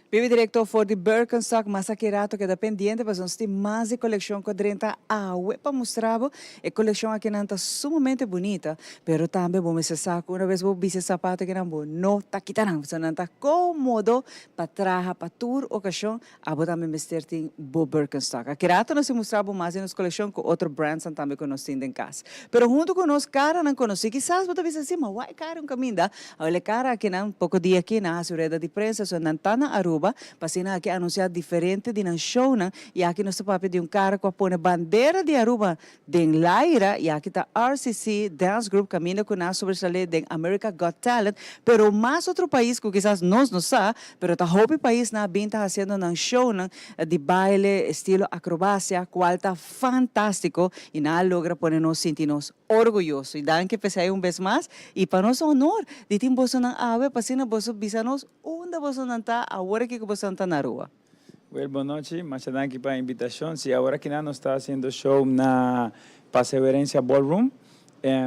Bibi directo for di Birkenstock, mas aki rato keda pendiente pasobra nos tin mas di coleccion cu a drenta awe pa mustra bo. E coleccion akinan ta sumamente bunita, pero tambe bo mester sa cu una bes bo bisti e sapato akinan bo no ta kita nan, pasobra nan ta comodo pa traha pa tur ocasion. Abo tambe mester tin bo Birkenstock. Aki rato nos tin mustra bo mas di nos coleccion cu otro brandsnan tambe cu nos tin den cas. Pero hunto cu nos caranan conoci, kisas bo ta bisa si, ma why cara un caminda? Awel e cara akinan poco dia aki nan haci un rueda di prensa, so nan ta na Aruba. Aruba pa asina aki anuncia diferente di nan shownan y aki nos ta papia di un cara cu a pone bandera di Aruba den laira y aki ta RCC Dance Group caminda cu nan a sobresali den America Got Talent pero mas otro pais cu kisas nos no sa pero ta hopi pais nan a bin ta haciendo nan shownan di baile estilo acrobacia cual ta fantastico y nan a logra pone nos sinti nos orguyoso y danki p'esey un bes mas y pa nos honor di tin bosonan awe pa asina boso bisa nos unda bosonan ta awor aki cu bosonan ta na Aruba. Wel bon nochi, masha danki pa e invitacion. Si awor aki nan nos ta haciendo show na Paseo Herencia Ballroom.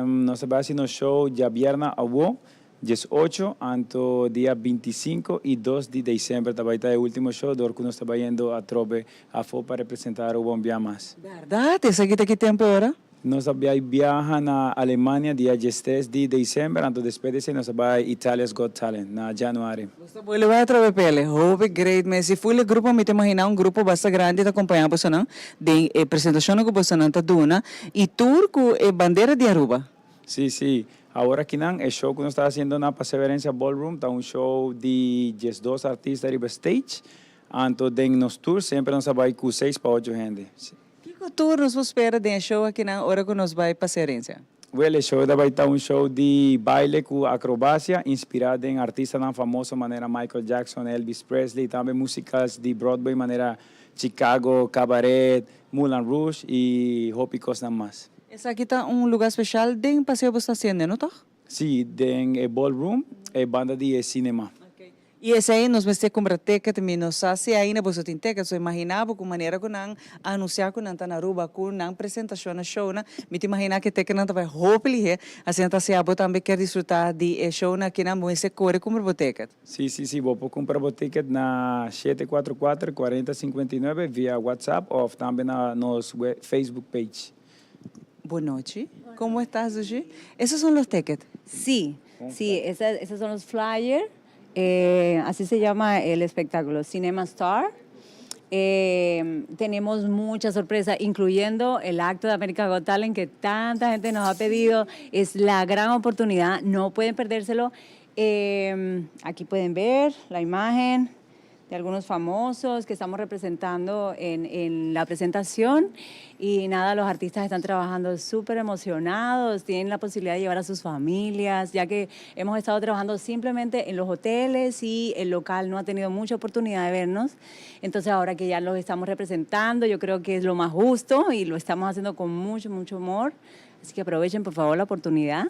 Nos ta bai haci nos show djabièrnè awo, 18, anto dia 25 y 2 di december ta bai ta e ultimo show dor cu nos ta bayendo atrobe afo pa representa Aruba un bia mas. Berdad? Esaki ta ki tempo e ora? Nos a bai biaha na Alemania dia 13 di december, anto despues di esei nos a bai Italia's Got Talent na januari. Nos ta bolbe bai atrobe pele. Hopi great mes. Y full e grupo mi ta imagina un grupo basta grandi ta acompaña bosonan den e presentacionnan cu bosonan ta duna y tur cu e bandera di Aruba. Sí, sí. Awor akinan e show cu nos ta haciendo na Paseo Herencia Ballroom ta un show di 12 artista riba stage. Anto den nos tour semper nos a bai cu seis pa ocho hende. Kiko tur nos por spera den e show akinan ora cu nos bai Paseo Herencia? Wel, e show ta bai ta un show di baile cu acrobacia, inspira den artistanan famoso manera Michael Jackson, Elvis Presley, tambe musicals di Broadway manera Chicago, Cabaret, Moulin Rouge y hopi cosnan mas. Esaki ta un lugar special den Paseo bo sta haciendo, no toch? Sí, den e ballroom, e banda di e cinema. Y esey nos mester cumpra ticket, mi no sa si ainda boso tin ticket, so imagina bo cu manera cu nan a anuncia cu nan ta na Aruba cu nan presentacion na shownan, mi ta imagina cu e ticketnan ta bay hopi lihe, asina ta si abo tambe kier disfruta di e shownan akinan bo mester core cumpra bo ticket. Sí, sí, sí, bo por cumpra bo ticket na shete cuatro cuatro, cuarenta cincuenta y nuebe via WhatsApp of tambe na nos Facebook page. Bon nochi, como estás Dushi? Esos son los tickets? Sí, sí, esos son los flyers. Eh, así se llama el espectáculo, Cinema Star. Eh, tenemos mucha sorpresa, incluyendo el acto de América Got Talent que tanta gente nos ha pedido. Es la gran oportunidad, no pueden perdérselo. Eh, aquí pueden ver la imagen de algunos famosos que estamos representando en, en la presentación. Y nada, los artistas están trabajando súper emocionados, tienen la posibilidad de llevar a sus familias, ya que hemos estado trabajando simplemente en los hoteles y el local no ha tenido mucha oportunidad de vernos. Entonces ahora que ya los estamos representando, yo creo que es lo más justo y lo estamos haciendo con mucho, mucho amor. Así que aprovechen por favor la oportunidad.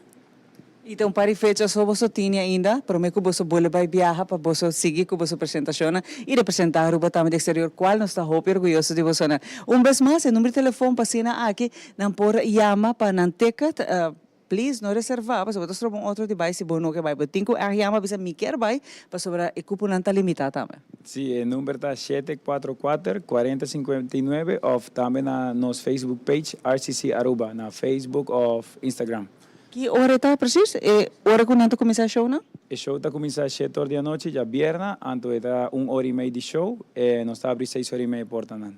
Y ta un par di fecha so boso tini ainda, prome cu boso bolbe bay biaha pa boso sigui cu boso presentacionnan y representa Aruba tambe den exterior cual nos ta hopi orguyoso di bosonan. Un bes mas e number di telefon pa asina aki nan por yama pa nan ticket, please no reserva pasobra bo ta stroba un otro di bay si bo no ke bay. Bo tin cu echt yama bisa mi kier bay pasobra e cuponan ta limita tambe. Si, e number ta shete cuatro cuater, cuarenta cincuenta y nuebe of tambe na nos Facebook page RCC Aruba na Facebook of Instagram. Ki ora e ta precies? E ora ku nan ta kuminsá e shownan? E show ta kuminsá shete or di anochi djabièrnè, anto e ta un ora i mei di show. E nos ta abri seis ora i mei e portanan.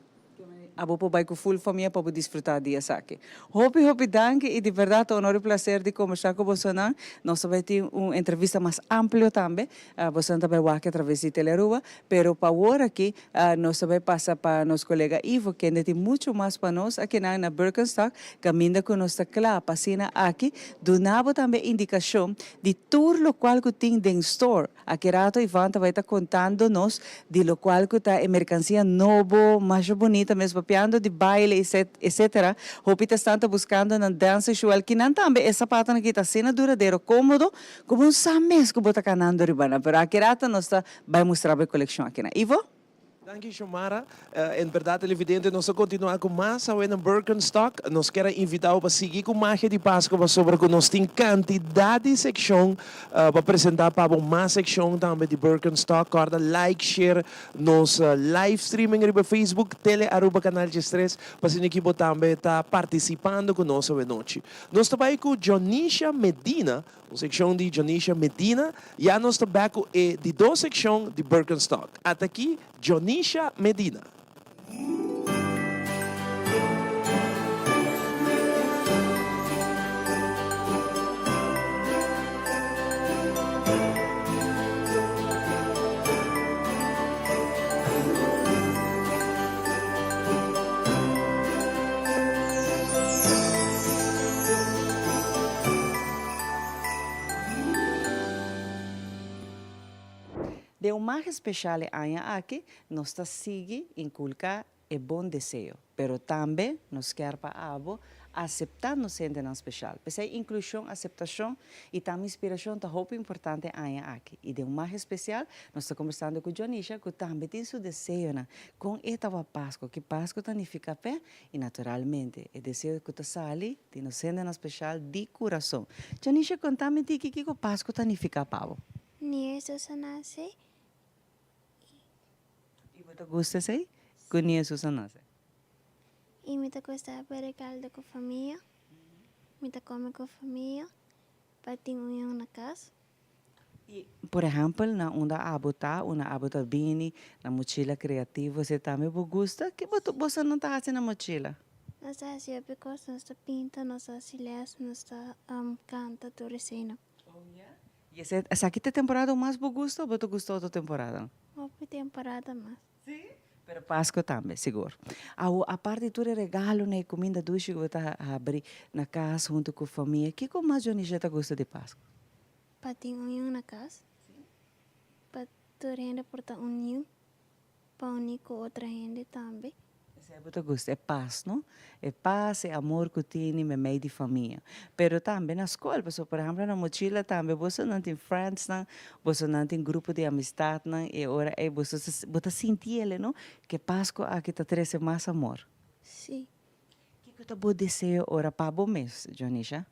Abo por bai ku ful famia pa bo disfrutá di esaki. Hopi hopi danki i di bèrdat ta honor i plaser di kombersá ku bosonan. Nos ta bai tin un entrevista mas amplio tambe. Bosonan ta bai wak atraves di Telearuba. Pero pa awor aki nos ta bai pasa pa nos kolega Ivo kende tin mucho mas pa nos akinan na Birkenstock kaminda ku nos ta kla pa asina aki duna bo tambe indikashon di tur lokual ku tin den store. Aki rato Ivan ta bai ta kontando nos di lokual ku ta e merkansia nobo masha bunita mes papiando di baile etcetera. Hopi ta esnan ta buskando nan dancing shoe alkinan tambe e sapatonan ki ta asina duradero komodo ku bo no sa mes ku bo ta kanando riba nan pero aki rato nos ta Bai mustra bo e kolekshon aki na Ivo. Danki Xiomara. En berdad televidente nos ta continua cu mas awe na Birkenstock. Nos kier a invita bo pa sigui cu Magia di Pasco pasobra cu nos tin cantidad di seccion pa presenta pa bo mas seccion tambe di Birkenstock. Corda like, share nos live streaming riba Facebook Tele Aruba Canal 13 pa asina ki bo tambe ta participando cu nos awe nochi. Nos ta bay cu Jonisha Medina Un sekshon di Jonisha Medina, ya nos ta bek ku e di dos sekshon di Birkenstock. Ata aki Jonisha Medina. Den un magia special e aña aki, nos ta sigui inculca e bon deseo, pero tambe nos kier pa abo acepta nos hendenan special. P'esey inclusion, aceptacion y tambe inspiracion ta hopi importante e aña aki. Y den un magia special nos ta conversando cu Jonisha cu tambe tin su deseonan con e ta wak Pasco, ki Pasco ta nifica p'e y naturalmente e deseo cu ta sali di nos hendenan special di curason. Jonisha conta mi tiki kico Pasco ta nifica pa bo. Ni Jesus a nace y. Y bo ta gusta esey? Cu ni Jesus a nace. Y mi ta gusta bebe caldo cu famia. Mi ta come cu famia pa tin union na cas. Y por ehempel na unda abo ta, unda abo ta bini, na Mochila Creativo esey tambe bo gusta? Ki bo boso nan ta haci na Mochila? Nos ta haci hopi cos, nos ta pinta, nos ta haci les, nos ta canta tur eseynan. Oh ya? Y ese esaki ta e temporada mas bo gusta o bo ta gusta otro temporada? Hopi temporada mas. Sí? Pero Pasco tambe, sigur. Awo, aparte di tur e regalonan y cuminda dushi cu bo ta habri na cas hunto cu famia, kico mas Dionisio ta gusta di Pasco? Pa tin union na cas. Pa tur hende por ta uniu. Pa uní ku otro hende tambe. Esei bo ta gusta, e pas, no? E pas, e amor ku tini meimei di famia. Pero tambe na skol, pasobra por ehempel na mochila tambe bosonan tin friendsnan, bosonan tin grupo di amistatnan i e ora ei boso ta bo ta sinti el, no? Ku e Pasku aki ta trese mas amor. Sí. Kiko ta bo deseo ora pa bo mes, Jonisha?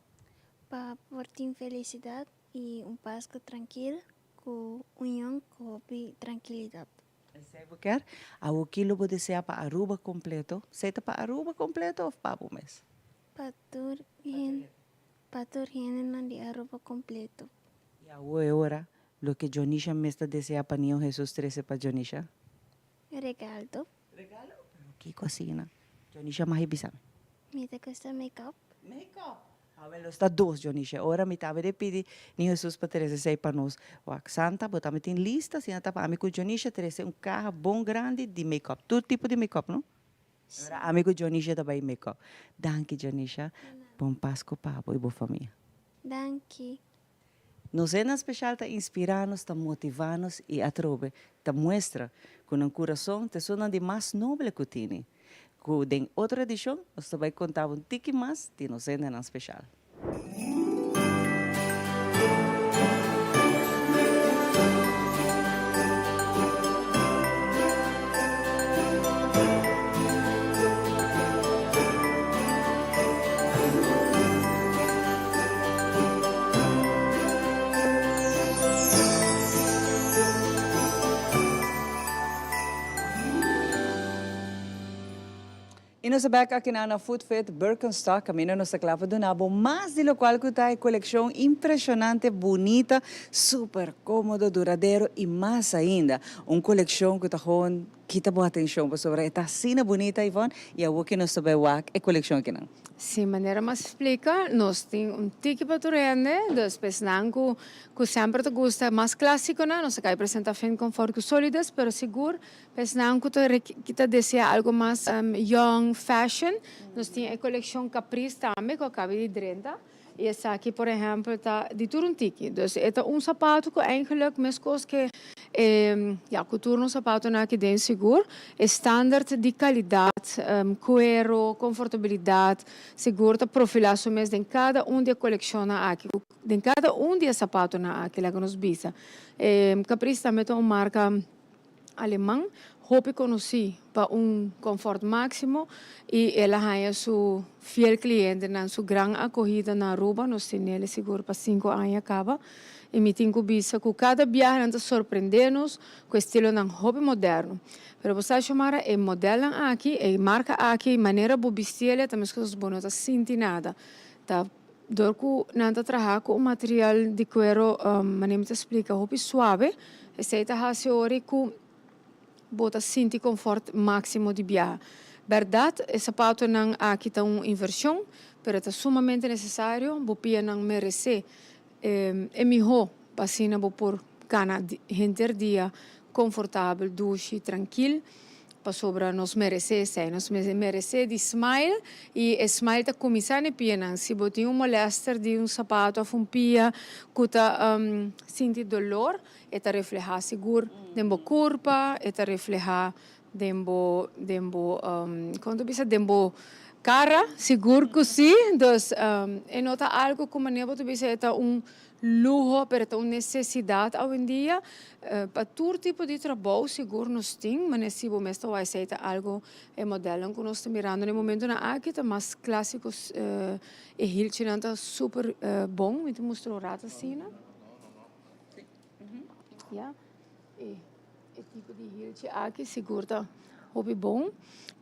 Pa por tin felisidat i un Pasku trankil Ku union ku hopi trankilidat. Esei bo kier? Awo ki lo bo desea pa Aruba kompleto? Esei ta pa Aruba kompleto of pa bo mes? Pa tur hende, pa tur hendenan di Aruba kompleto. I awo e ora, loke Jonisha mes ta desea pa Niño Hesus trese pa Jonisha? Regaldo. Regalo? Pero kiko asina? Jonisha mahi bisa mi. Mi ta gusta make-up. Make-up? Awel nos ta dos, Jonisha. Ora mi tabata e pidi Niño Hesus pa trese esei pa nos. Wak, Santa, bo tambe tin lista? Asina ta pa ami ku Jonisha trese un kaha bon grandi di make-up. Tur tipo di make-up, no? Ora ami ku Jonisha ta bai make-up. Danki, Jonisha. Bon Pasku pa bo i bo famia. Danki. Nos hendenan special ta inspirá nos, ta motivá nos i atrobe ta muestra ku nan kurason ta esunnan di mas noble ku tini. Ku den otro edishon nos ta bai konta bo un tiki mas di nos hendenan special. I nos ta bek aki na na Food Fit Birkenstock kaminda nos ta kla pa duna bo mas di lokual ku ta e kolekshon impreshonante, bunita, super komodo, duradero i mas ainda un kolekshon ku ta gewoon Kita bo atencion pasobra e ta asina bunita Yvonne y awor ki nos ta bay wak e coleccion akinan. Si manera mas splica nos tin un tiki pa tur hende dus pesnan cu cu semper ta gusta mas clasiconan nos ta cay presenta Fin Comfort cu Solidus pero sigur pesnan cu ta ta desea algo mas young fashion nos tin e coleccion Caprice tambe cu a caba di drenta. I esaki por ehempel ta di tur un tiki. Dus e ta un sapato ku eigenlijk meskos ke e ya ku tur nos sapatonan aki den sigur e standaard di kalidat, kuero, konfortabilidat sigur ta profilá su mes den kada un di e kolekshonnan aki ku den kada un di e sapatonan aki laga nos bisa. E Caprice tambe ta un marka. Aleman, hopi konosí pa un konfòrt máksimo i el a haña su fiel klientenan su gran akohida na Aruba. Nos tin'el sigur pa sinku aña kaba i mi tin ku bisa ku kada biaha nan ta sorprendé nos ku estilonan hopi moderno. Pero bo sa Xiomara, e modelnan aki, e marka aki, manera bo bistiel ta meskos bo no ta sinti nada. Ta Dor ku nan ta traha ku un material di kuero, manera mi ta splika, hopi suabe, esei ta hasi ora ku bo ta sinti konfòrt máksimo di biaha. Bèrdat, e sapatonan aki ta un invershon, pero e ta sumamente nesesario, bo pianan meresé e mihó pa asina bo por kana henter dia konfortabel, dushi, trankil. Pasobra nos meresé esei. Nos meresé di smile i e smile ta kuminsá na e pianan. Si bo tin un molèster di un sapato òf un pia ku ta sinti dolor, e ta reflehá sigur den bo kurpa, e ta reflehá den bo, den bo, kon ta bisa, den bo kara, sigur ku sí. Dus e no ta algu ku manera bo ta bisa e ta un Luho, pero ta un nesesidat awendia. Pa tur tipo di trabou sigur nos tin, manera si bo mes ta wak esei ta algo e modelnan ku nos ta mirando na e momentonan aki ta mas klasiko e hilchinan ta super bon, mi ta mustra un rato asina. Ya. E tipo di hilchi aki sigur ta hopi bon.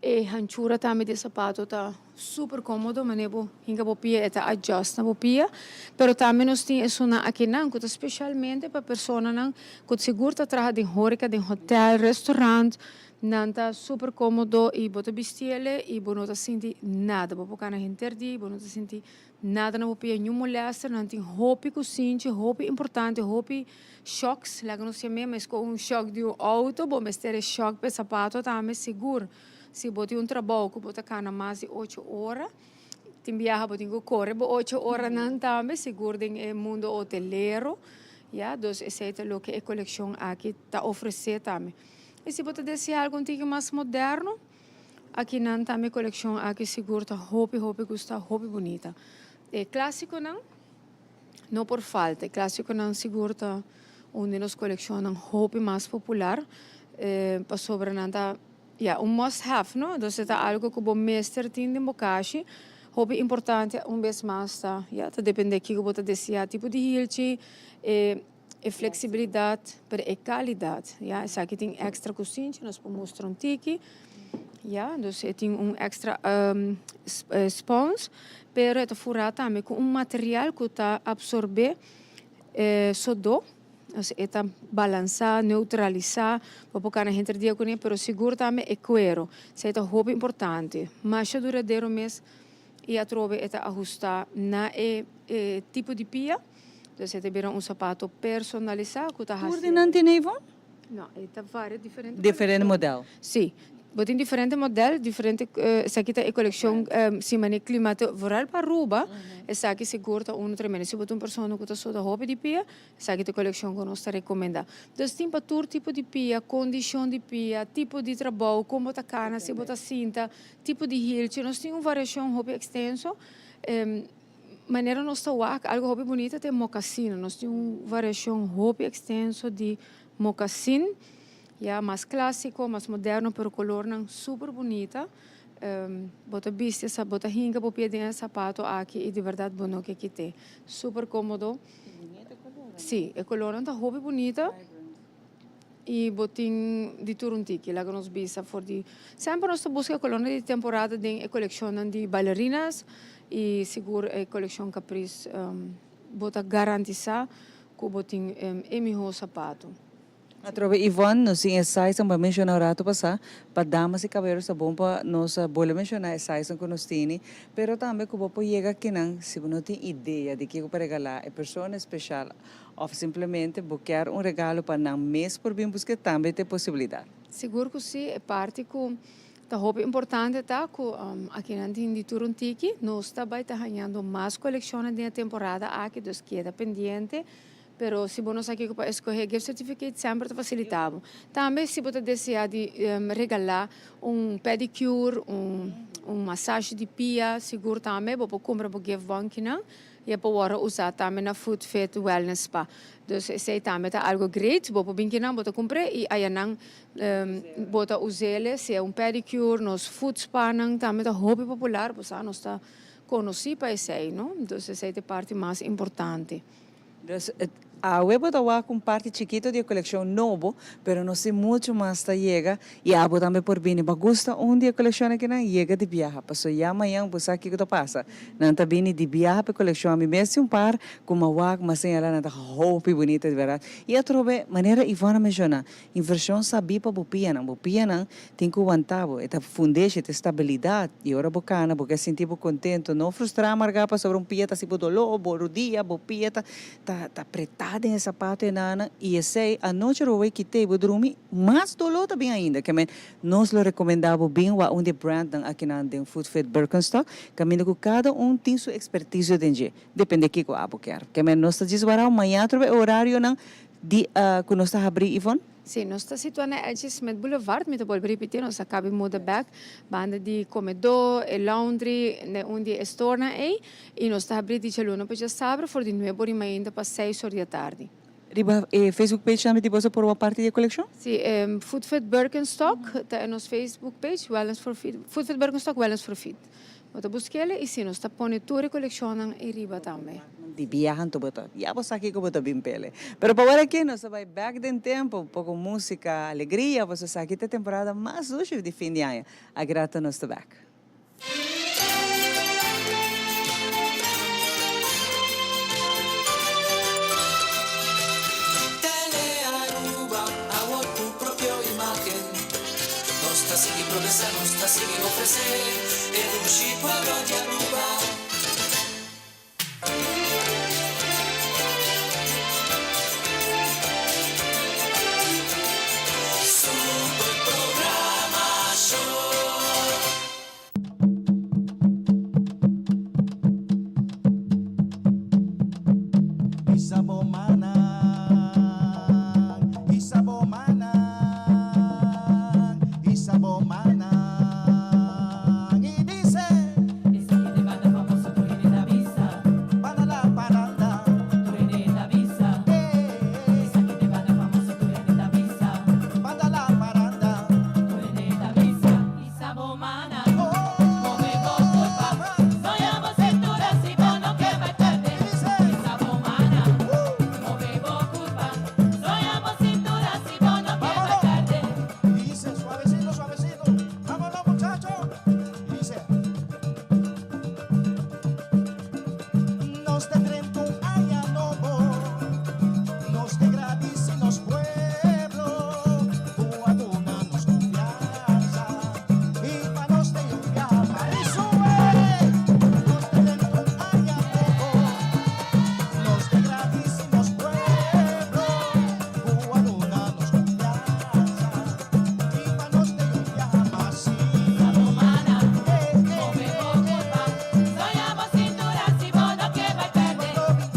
E hanchura tambe di e sapato ta super komodo, manera bo hinka bo pia e ta adjust na bo pia. Pero tambe nos tin esunnan akinan ku ta speshalmente pa personanan ku sigur ta traha den horeka, den hotel, restaurant. Nan ta super komodo i bo ta bistiele i bo no ta sinti nada. Bo por kana henter dia i bo no ta sinti Nada na bo pia niun molester, nan tin hopi ku sinchi, hopi importante, hopi shocks, laga nos yam'é, mes ku un shock di un outo, bo mester e shock p'e sapato tambe sigur. Si bo tin un trabou ku bo ta kana mas di ocho ora, tin biaha bo tin ku kore bo ocho oranan tambe, sigur den e mundo hotelero, ya, dus esei ta loke e kolekshon aki ta ofresé tambe. I si bo ta deseá algun tiki mas moderno, Aki nan tambe kolekshon aki sigur ta hopi hopi gusta, hopi bunita. E klasikonan no por falta, e klasikonan sigur ta un di nos kolekshonnan hopi mas popular pasobra nan ta ya un must have no, entonces ta algo ku bo mester tin den bo kashi. Hopi importante un bes mas ta ya ta depende kiko bo ta desea tipo di hilchi e. E flexibilidad, pero e calidad, ya, esaki tin extra cusinchi, nos por mustra un tiki, ya, dus e tin un extra spons, pero e ta fura tambe cu un material cu ta absorbe e sodó, dus e ta balansa, neutralisa, bo por cana henter dia cune, pero sigur tambe e cuero, esey ta hopi importante, masha duradero mes. I atrobe e ta ahustá na e tipo di pia. Dus e ta bira un sapato personalisá ku ta Tur di nan tin Avon? No, e ta varia diferente Diferente model. Sí. Bo tin diferente model, diferente, esaki ta e kolekshon si manera klima ta, vooral pa Aruba, esaki sigur ta unu tremendo. Si bo ta un persona ku ta soda hopi di pia, Esaki ta e kolekshon ku nos ta rekomendá. Dus tin pa tur tipo di pia, kondishon di pia, tipo di trabou, kon bo ta kana, si bo ta sinta, tipo di hilchi. Nos tin un variashon hopi ekstenso. Manera nos ta wak, algu hopi bunita ta e mokasin. Nos tin un variashon hopi ekstenso di mokasin, ya mas klásiko, mas moderno, pero kolornan super bunita. Bo ta bisti e bo ta hinka bo pia den e sapato aki i di bèrdat bo no ke kit'é. Super kómodo. Sí, e colornan ta hopi bunita y bo tin di tur un tiki, laga nos bisa for di semper nos ta busca e colornan di temporada den e coleccionnan di bailarinas y sigur e coleccion Caprice bo ta garantisa cu bo tin e miho sapato. Atrobe Yvonne, nos tin e size nan bo a menciona un rato pasa, pa damas y caballeros ta bon pa nos bolbe menciona e size nan cu nos tini, pero tambe cu bo por yega akinan si bo no tin idea di kico pa regala e persona especial of simplemente bo kier un regalo pa nan mes por bin busca tambe ta e posibilidad. Sigur cu si, e parti cu ta hopi importante ta cu akinan tin di tur un tiki, nos ta bay ta hañando mas coleccionnan den e temporada aki, dus keda pendiente. Pero si bo no sa kiko pa escoge, gift certificate semper ta facilita bo. Tambe si bo ta desea di regala un pedicure, un un massage di pia, sigur tambe bo por cumpra bo gift bon kinan y e por worde usa tambe na Foot Fit Wellness Spa. Dus esey tambe ta algo great, bo por bin kinan bo ta cumpre y ayanan bo ta usele, sea un pedicure, nos foot spa nan tambe ta hopi popular, bo sa nos ta conoci pa esey, no? Dus esey ta e parti mas importante. Dus awe bo ta wak un parti chikito di e kolekshon nobo, pero no si muchu mas ta yega i abo tambe por bini. Bo a gusta un di e kolekshon akinan? Yega di biaha, paso ya mañan bo sa kiko ta pasa. Nan ta bini di biaha pa e kolekshon. Ami mes tin un par ku mi a wak, mi a señala nan ta hopi bunita di bèrdat. I atrobe, manera Yvonne a menshoná, Invershon sabí pa bo pianan. Bo pianan tin ku wantá bo. E ta fundeshi, e ta estabilidat. I ora bo kana, bo ke sinti bo kontentu. No frustrá, amargá pasobra un pia ta hasi bo doló, bo rudia, bo pia ta ta ta pretá. traha den e sapato e nana y esey anochi ora bo bay kit'ey bo drumi mas dolor ta bin ainda. Ke men nos lo recomenda bo bin wak un di e brandnan akinan den Footfit Birkenstock caminda cu cada un tin su experticio den dje. Depende kico abo kier. Ke men nos ta djis warao maña atrobe e horarionan di cu nos ta habri Yvonne? Sí, nos ta situa na Elsie Smith Boulevard, mi ta bolbe ripiti, nos a cabi muda bek banda di comedor, e laundry, na un di e storenan ey, y nos ta habri di djaluna pa djasabra for di nuebe ora y mainta pa seis or di atardi. Riba e Facebook page tambe di boso por wak parti di e coleccion? Sí, Foodfit Birkenstock ta e nos Facebook page, Wellness for Feet, Foodfit Birkenstock Wellness for Feet. Bo ta busk'el y si nos ta pone tur e coleccionnan ey riba tambe. Di biaha anto bo ta ya bo sa kiko bo ta bin pele. Pero pa wor aki nos ta bai bek den tempo, un poko musica, alegria, pasobra esaki ta e temporada mas dushi di fin di aña. Aki rato nos ta bek. Tele Aruba, awor tu propio imagen. Nos ta sigui progresa, nos ta sigui ofrece e dushi pueblo di Aruba. Super programacion. Isa bo manan, isa bo manan, isa bo manan y dice. Esaki t'e banda famoso tur hende ta bisa. Banda la paranda. Tur hende ta bisa. Esaki t'e banda famoso tur hende ta bisa. Banda la paranda. Tur hende ta bisa. Isa bo manan, move bo curpa, zoya bo cintura si bo no ke bai perde. Isa bo manan, move bo curpa, zoya bo cintura si bo no ke bai perde. Dice suavecito, suavecito, vámonos muchachos. Dice. Nos ta drenta un aña nobo, nos ta gradici nos pueblo cu a duna nos confianza y pa nos ta un biaha y sube. Nos ta drenta un aña nobo, nos ta gradici nos pueblo cu a duna nos confianza y pa nos ta un biaha mas. Isa bo manan, move bo curpa, zoya bo cintura si bo no ke bai perde.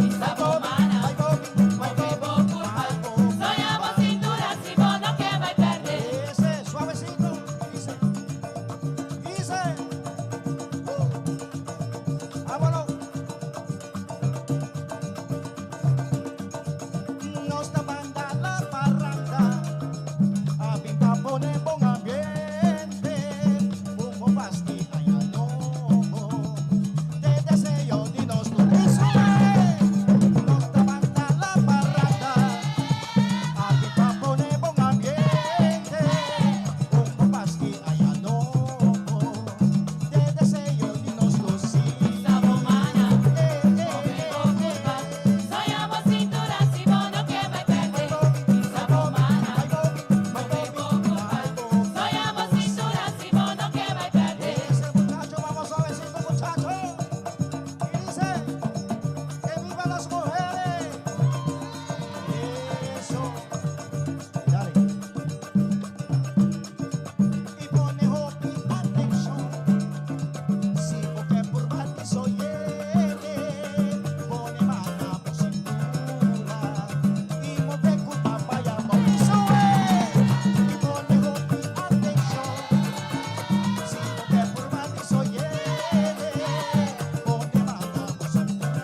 Isa bo manan, move bo curpa, zoya bo cintura si bo no ke bai perde. Ese, suavecito, dice, dice, vámonos. Nos ta banda la parranda, a bin pa pone bon ambiente, un bon basti aña nobo, te deseo di nos tur y sube. Nos ta banda la parranda, a bin pa pone bon ambiente, un bon basti aña nobo, te deseo di nos tur sí. Isa bo manan, move bo curpa, zoya bo cintura si bo no ke bai perde. Isa bo manan, move bo curpa, zoya bo cintura si bo no ke bai perde. Ese muchacho, vamos suavecito muchacho. Y dice, que viva las mujeres. Eso. Dale. Y pone hopi atencion. Si bo ke purba soyele, pone man na bo cintura. Y move curpa p'aya abou y sube. Y pone hopi atencion. Si bo ke purba soyele, pone man na bo cintura.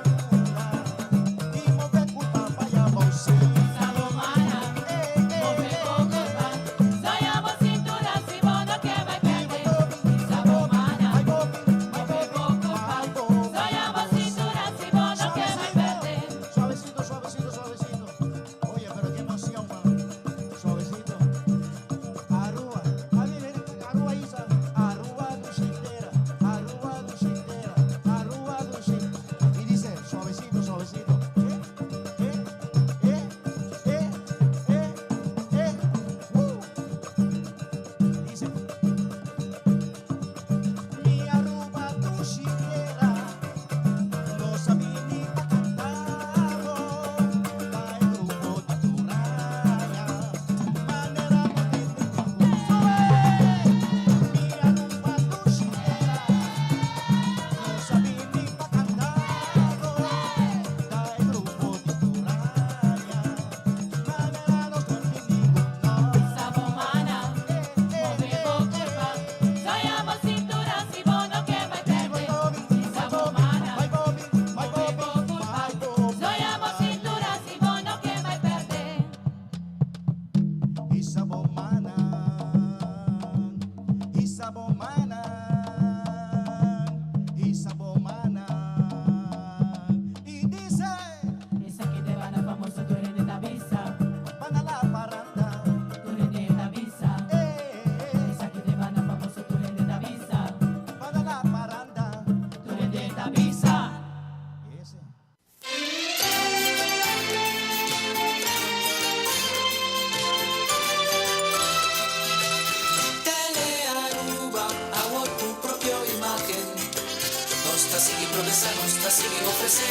ofrece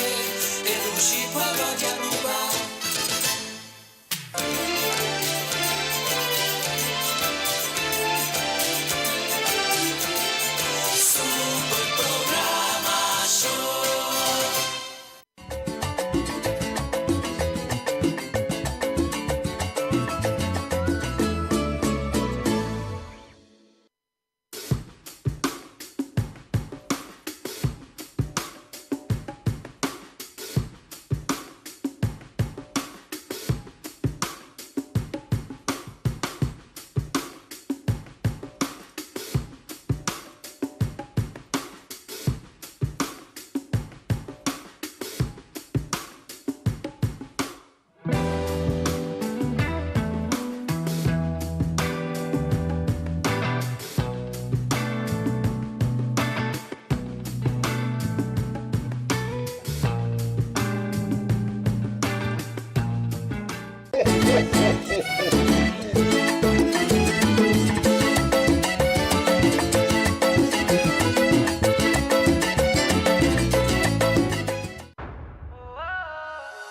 e dushi pueblo di Aruba. Super programacion.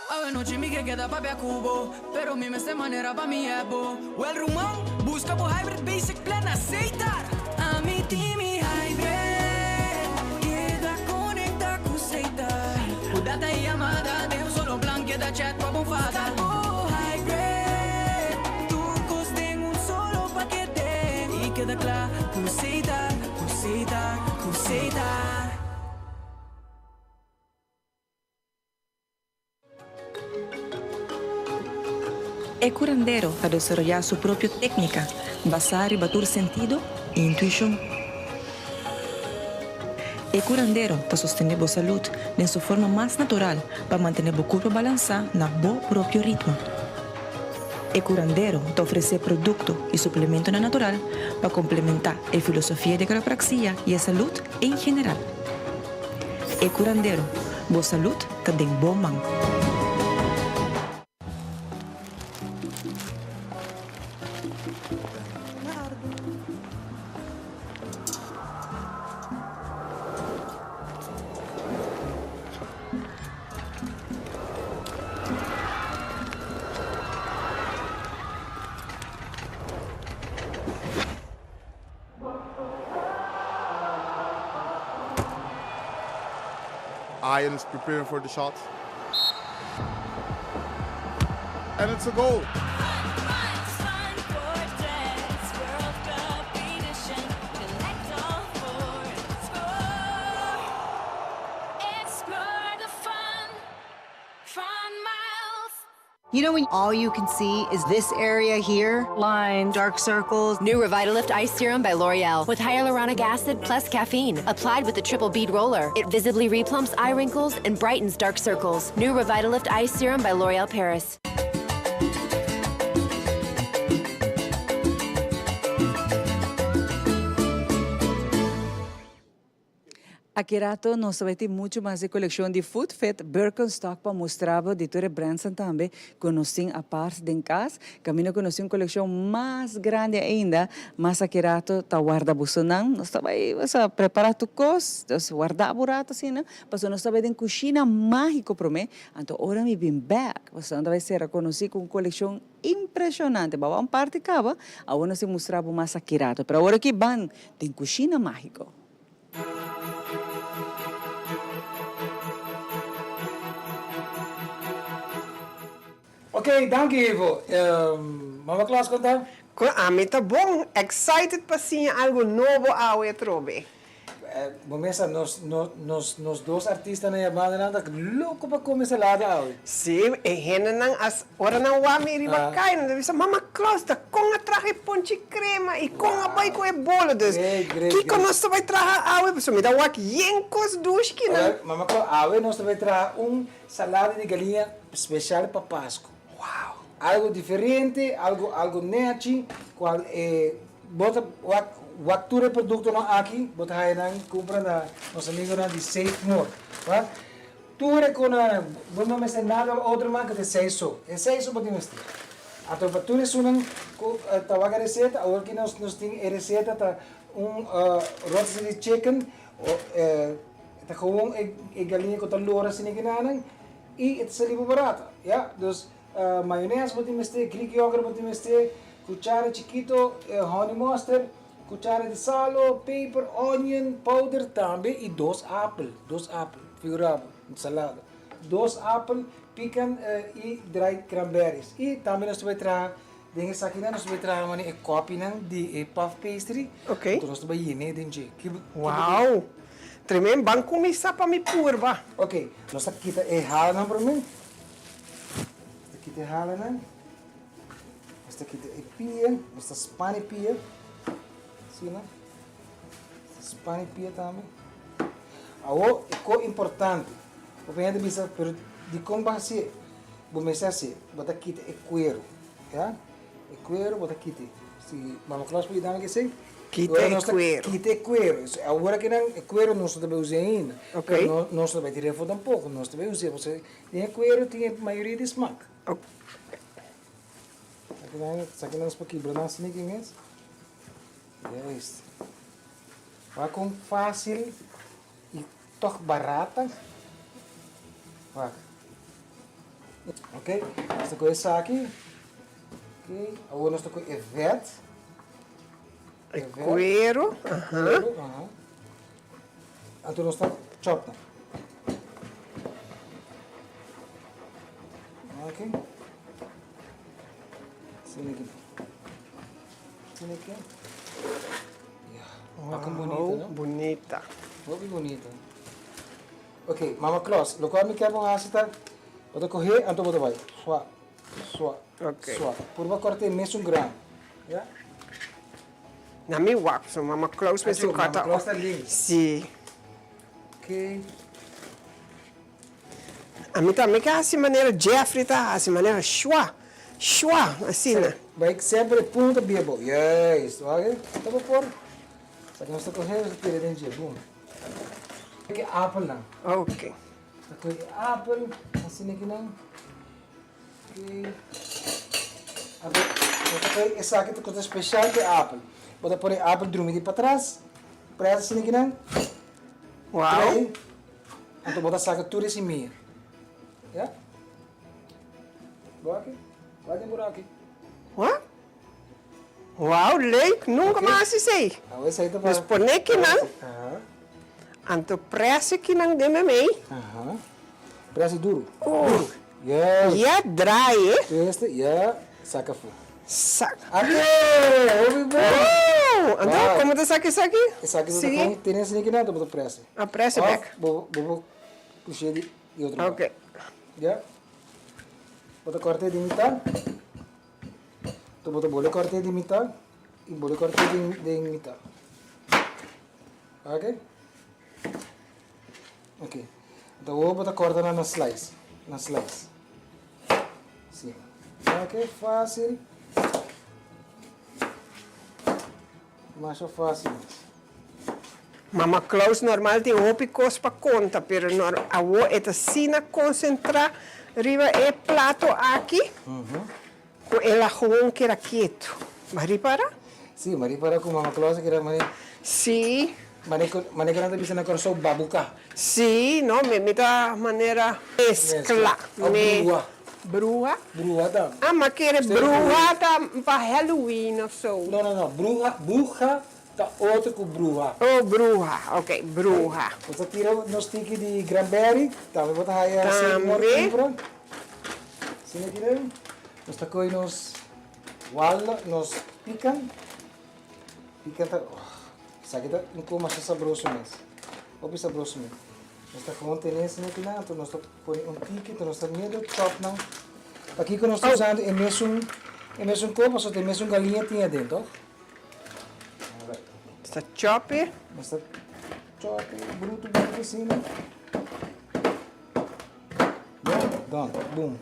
Awe nochi mi ke keda papia ku bo, pero mi mester manera pa mi hep bo. Wel ruman, buska bo Hybrid Basic Plan na Setar! Ami tin mi Hybrid, keda konekta ku Setar. Ku data i yamada den un solo plan, keda chat pa bo fada. Buska bo Hybrid, tur kos den un solo pakete. I keda kla ku Setar, ku Setar, ku Setar. E curandero ta desaroyá su propio técnica basá riba tur sentido i intuishon. E curandero ta sostené bo salud den su forma mas natural pa mantené bo curpa balansá na bo propio ritmo. E curandero ta ofresé producto i suplementonan natural pa complementá e filosofia di quiropraxia i e salud en general. E curandero, bo salud ta den bo man. Ian is preparing for the shot. And it's a goal. You know when all you can see is this area here? Lines, dark circles. New Revitalift Ice Serum by L'Oreal with hyaluronic acid plus caffeine. Applied with a triple bead roller. It visibly replumps eye wrinkles and brightens dark circles. New Revitalift Ice Serum by L'Oreal Paris. Aki rato nos ta bai tin mucho mas e coleccion di Food Fit Birkenstock pa mustra bo di tur e brandsnan tambe cu nos tin apart den cas. Caminda cu nos tin un coleccion mas grandi ainda, mas aki rato ta warda bosonan. Nos ta bai osea prepara tur cos, dus warda bo rato asina, pasobra nos ta bai den cushina magico prome, anto ora mi bin bek, bosonan ta bai ser conoci cu un coleccion impresionante. Bo a un parti caba, awor nos tin mustra bo mas aki rato, pero awor aki ban den cushina magico. Ok, danki Ivo. Mama Klaas kon ta? Kon ami ta bon, excited pa siña algo nobo awe atrobe. Bo mesa nos nos nos dos artistanan ya bandanan ta loko pa come salada awe. Sí, e hendenan as ora nan wak mi riba kai nan ta bisa mama Klaus ta kon a traha e ponchi crema y kon a bai ku e bolo dus kiko nos ta bai traha awe pasobra mi ta wak yen kos dushi ki nan. Mama Klaus awe nos ta bai traha un salada di galiña special pa Pasco. Wow. Algo diferente, algo algo nechi cual e Bo ta wak wak tur e produktonan aki, bo ta haya nan kumpra na nos amigonan di Save More. Wak tur e konanan, bo no mester nada otro mas ku ta esei so. Esei so bo tin mester. Anto pa tur esunnan ku ta wak e reseta, awor ki nos nos tin e reseta ta un rotisserie chicken. Ta gewoon e galiña ku ta lora asina ki nan i e ta sali bo barata. Ya, dus mayones bo tin mester, Greek yoghurt bo tin mester, kuchara chikito, honey mustard, kuchara di salo, peper, onion powder tambe i dos apel, dos apel, figura bo, ensalada. Dos apel, pican i dried cranberries. I tambe nos ta bai traha Den esakinan nos ta bai traha manera e kòpinan di e puff pastry. Ok. Anto nos ta bai yen'é den dje. Ki bo. Wow! Tremendo. Ban kuminsá pa mi purba. Ok. Nos ta kita e halanan promé. Nos ta kita e halanan. Nos ta kita e pia. Nos ta span e pia. Asina. Nos ta span e pia tambe. Awor e kos importante. Hopi hende bisa, pero dikon bo hasié? Bo mester hasié. Bo ta kita e kueru. Ya, e kueru bo ta kita. Si Mama Claus por yuda mi esei. Kita e kueru. Kita e kueru. Awor aki nan e kueru nos no ta bai usa ainda. Ok. Pero nos no ta bai tira afó tampoco. Nos ta bai usa pasobra den e kueru tin e mayoria di smak. Ok. Esaki nan, esaki nan nos por kibra nan asina aki mes. Juist. Wak kon fácil i tòg barata. Wak. Ok, nos ta kohe esaki. Ok, awor nos ta kohe e vet. E kueru, aha. Kueru, aha. Anto nos ta chop nan. Ok. Asina aki. Asina aki. Ya, wak kon bunita, no? Bunita. Hopi bunita. Ok, Mama Claus, lokual mi kier bo hasi ta, bo ta kohe anto bo ta bai sua, sua, sua. Purba kòrta e mesun gran, ya. Na mi wak, so Mama Claus mester kòrta. Mama Claus ta links. Si. Ok. Ami tambe ke hasi manera Jeffrey ta hasi, manera shua, shua, asina. Bai semper e punta bia bo. Juist, wak, ta bo por. Sa ke nos ta kohe, nos ta tira den dje, bum. Ke apelnan. Ok. Ta kohe e apel, asina aki nan. Ok. Anto, nos ta kohe esaki ta kos speshal ku e apel. Bo ta pone e apel drumi di patras, presa asina aki nan. Wow. Trae. Anto bo ta saka tur e simia. Ya. Bo aki. Wak den buraku aki. What? Wow, leuk! Nunca mi a hasi esei. Dus pone kinan, anto press e kinan den memey. Aha. Press e duro. Oh. Duro. Yes. Ya draai e. Este, ya, saca afo. Saca. Ake! Hopi bon! Oh! Anto, como ta saca esaki? Esaki bo ta con, tene esaki kinan, anto bo ta press e. Ah, press e bek. Of, bo, bo por push'e di otro banda. Ok. Ya. Bo ta cort'e di mitad. Anto bo ta bole kòrt'é di mitá i bole kòrt'é den mitá. Ok? Ok. Anto awor bo ta kòrta nan na slice, na slice. Si. Ok, fásil. Masha fásil mes. Mama Claus normal tin hopi kos pa konta, pero awor e ta asina konsentrá riba e plato aki ku el a gewoon keda ketu. Bo a ripará? Sí, mi a ripará ku Mama Claus a keda mane. Sí. Mane ku mane ku nan ta bisa na Kòrsou babuká. Sí, no, mi mi ta manera meskla. Òf brua. Bruha? Bruha ta. Ah, mi a kere bruha ta pa Halloween òf so. No, no, no, bruha, buha Ta otro cu bruha. Oh, bruha. Ok, bruha. Bo ta tira nos tiki di granberry. Tambe bo ta haya Tambe. Cumpra. Asina aki den. Nos ta coge nos walnut, nos pican. Pican ta, oh, esaki ta un cos masha sabroso mes. Hopi sabroso mes. Nos ta gewoon tene asina aki nan, anto nos ta pone un tiki, anto nos ta medio chop nan. Pakico nos ta usando e mesun, e mesun cos? Pasobra ta e mesun galiña tin aden, toch? Ta chopi. Nos ta chopi bruto bruto asina. Ya, done. Boom.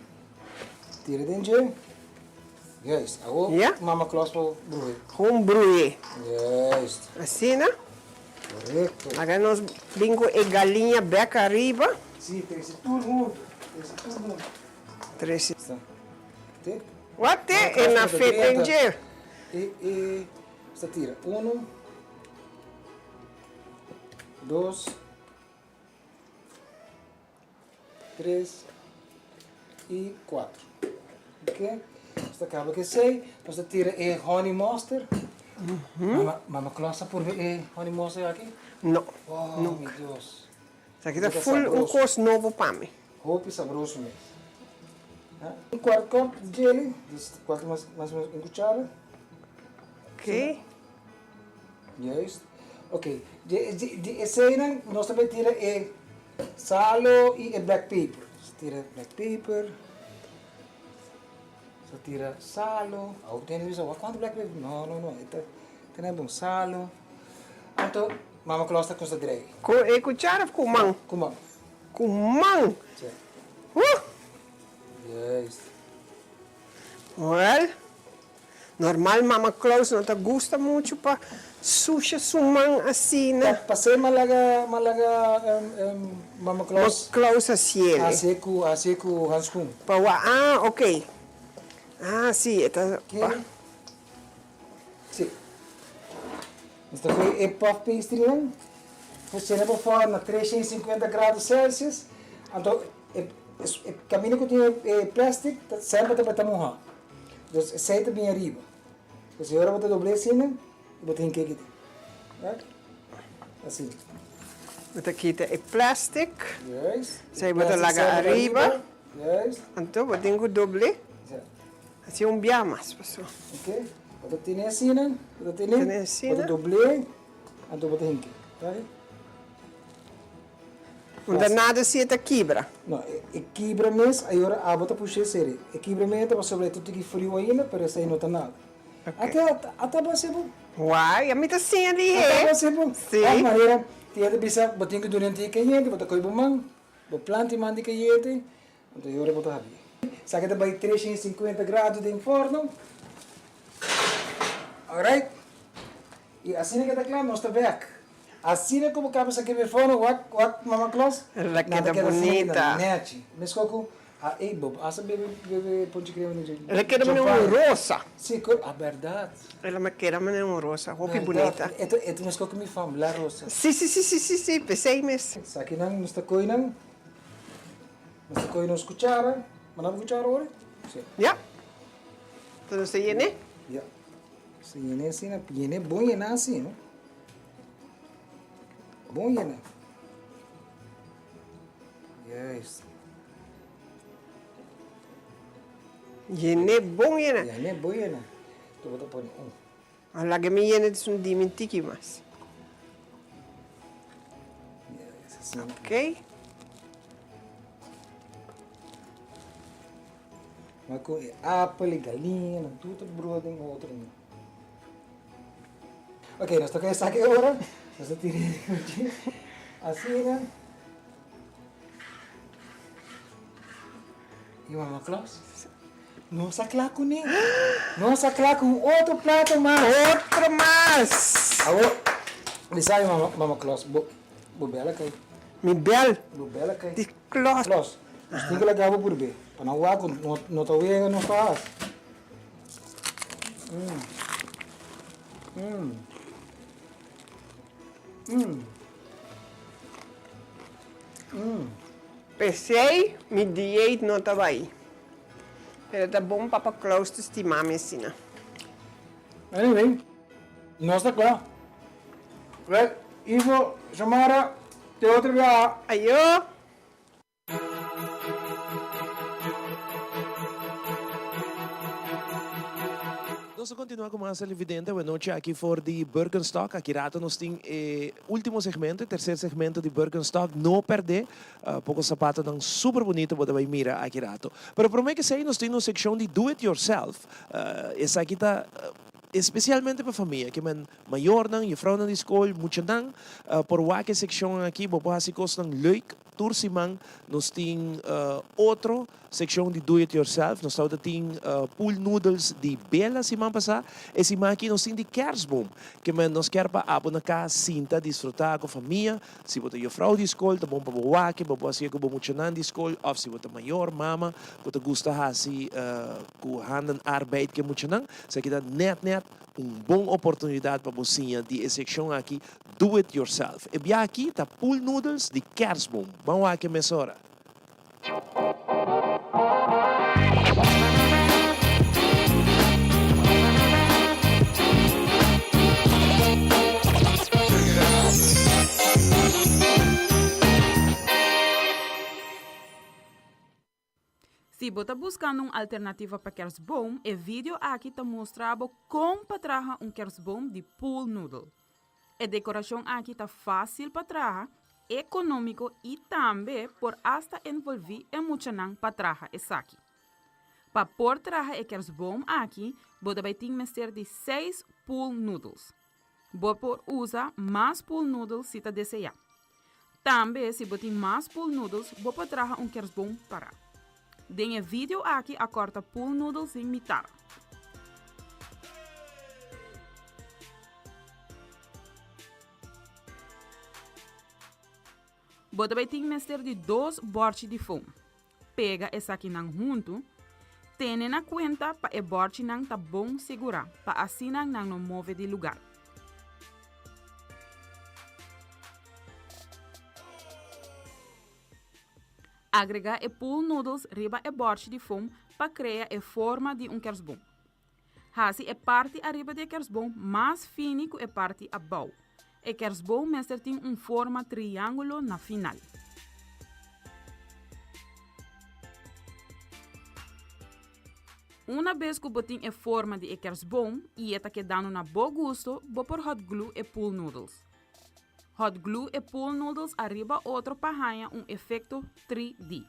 Tira den dje. Juist. Awo Ja. mama Claus por bruhe. Gewoon bruhe. Juist. Asina. Correcto. Laga nos bin cu e galiña bek ariba. Si, trece tur hunto. Trece tur hunto. Trece. Sa. Te. Wat te? E na fit den dje. E e sa tira. Uno, dos. Tres i kuater. Ok. Nos ta kaba ku esei. Nos ta tira e honey mustard. Mama, Mama Claus a purba e honey mustard aki? No. Oh, nunca. mi Dios. Esaki ta full un kos nobo pa mi. Hopi sabroso mes. Un kwart kòp di jelly, dus kwart mas mas o menos un kuchara. Ok. Juist. Ok, di di di eseinan nos ta bai tira e salo i e black pepper. Nos ta tira black pepper, nos ta tira salo. Awor bo tin bisa, wak kuantu black pepper? No, no, no, e ta tene bon salo. Anto mama Claus ta kusa drei. Ku e kuchara of ku man? Ku man. Ku man? Si. Huh! Juist. Well. Normal mama Claus no ta gusta mucho pa susha su man asina. Pasé m'a laga m'a laga mama Claus. Mama Claus haciele. Hacié cu hacié cu handschoen. Pa wa ah ok ah si e ta pa. Si. Nos ta coge e puff pastry nan cocina pa for na 350 grado Celsius anto e e caminda cu tin e plastic ta semper ta bata muha. Dus esei ta bin ariba. Dus e ora bo ta dobl'é asina i bo ta hink'é kiti. Right? Asina. Bo ta kita e plastic. Juist. Esei bo ta laga ariba. Juist. Anto bo tin ku dobl'é. Ja. Hasi un bia mas paso. Ok. Bo ta tene asina. Bo ta tene. Tene asina. Bo ta dobl'é, anto bo ta hink'é. Right? Un ta nada si e ta kibra. No, e kibra mes, ayora abo ta push'é seri. E kibra mes ta pasobra e ta tiki friu ainda, pero esei no ta nada. Ata, ata bo hasi bo. Wai, ami ta siña di he. Ata bo hasi bo. Si. Of manera, tin hende bisa, bo tin ku duna un tiki kayente, bo ta kohe bo man, bo planta e man di kayente, anto ayora bo ta habié. Esaki ta bai 350 grado den forno. Alright. I asina ke ta kla, nos ta bek. Asina ku bo kaba sa kebe forno, wak, wak, Mama Claus, El a nan ta keda keda asina bunita. keda nechi. Meskos ku, a ey, bo asa bebe, bebe ponche crema den dje. El a keda manera un rosa. Si, ku, a bèrdat. El a keda manera un rosa, hopi bunita. E ta, e ta meskos ku mi fam, la rosa. Si, si, si, si, si, si, p'esei mes. Esaki nan, nos ta kohe nan, nos ta kohe nos kuchara. Manda bo kuchara ora? Si. Ya. Entonces nos ta yen'é? Ya. Si yen'é asina, yen'é bon yená asina. Bon yená. Juist. Yen'é bon yená. Yen'é bon yená. Enton bo ta pone un. A laga mi yena di un dimi tiki mas. Juist, asina. Ok. Maar ku e apel, e galiña, nan tur ta brua den otro. Ok, nos toca esaki ora. Nos ta tira asina. Y mama Claus? Nos a kla kuné. Nos a kla ku un otro plato mas. Otro mas! Awor, mi sabi mama, mama Claus, bo, bo bel a kai. Mi bel? Bo bel a kai. Di Claus. Claus, nos tin ku laga bo purbe. Pa nan wak ku no, no ta wega nos ta hasi. Mm. Mm. Mm. Mm. P'esei mi dieet no ta bai. Pero ta bon Papa Claus ta stima mi asina. Anyway, nos ta kla. Well, Ivo, Xiomara, te otro biaha. Ayo! Nos ta continua cu mas televidente awe nochi aki for di Birkenstock. Aki rato nos tin e ultimo segmento, e tercer segmento di Birkenstock. No perde, poco zapatonan super bunito bo ta bay mira aki rato. Pero prome cu esey nos tin nos seccion di Do It Yourself. Esaki ta especialmente pa famia, ke men mayornan, jefrounan di school, muchanan por wak e seccion aki. Bo por haci cosnan leuk. Tur siman nos tin otro seccion di Do It Yourself. Nos tabata tin pool noodles di bela siman pasa. E siman aki nos tin di kerstboom. Ke men nos kier pa abo na cas sinta disfruta cu famia. Si bo ta juffrouw di school ta bon pa bo wak, bo por haci'e cu bo muchanan di school of si bo ta mayor, mama, cu ta gusta haci cu handen arbeid cu e muchanan. Esaki ta net net un bon oportunidad pa bo siña di e seccion aki Do it yourself. E bia aki ta pool noodles di kerstboom. Ban wak e mesora. Si bo ta buskando un alternativa pa kersboom, e video aki ta mustra bo kon pa traha un kersboom di pool noodle. E dekorashon aki ta fásil pa traha, ekonómiko i tambe por asta envolví e muchanan pa traha esaki. Pa por traha e kersboom aki, bo ta bai tin mester di seis pool noodles. Bo por usa mas pool noodles si ta deseá. Tambe si bo tin mas pool noodles bo por traha un kersboom pará. Den e video aki a kòrta pool noodles den mitar. Bo ta bai tin mester di dos bòrchi di foam. Pega esakinan huntu, tene na kuenta pa e bòrchinan ta bon sigurá pa asina nan no move di lugar. Agregá e pool noodles riba e bòrchi di foam pa krea e forma di un kersboom. Hasi e parti ariba di e kersboom mas fini ku e parti abou. E kersboom mester tin un forma triángulo na final. Una bes ku bo tin e forma di e kersboom i e ta kedando na bo gusto, bo por hot glue e pool noodles. Hot glue e pool noodles ariba otro pa haña un efekto 3D.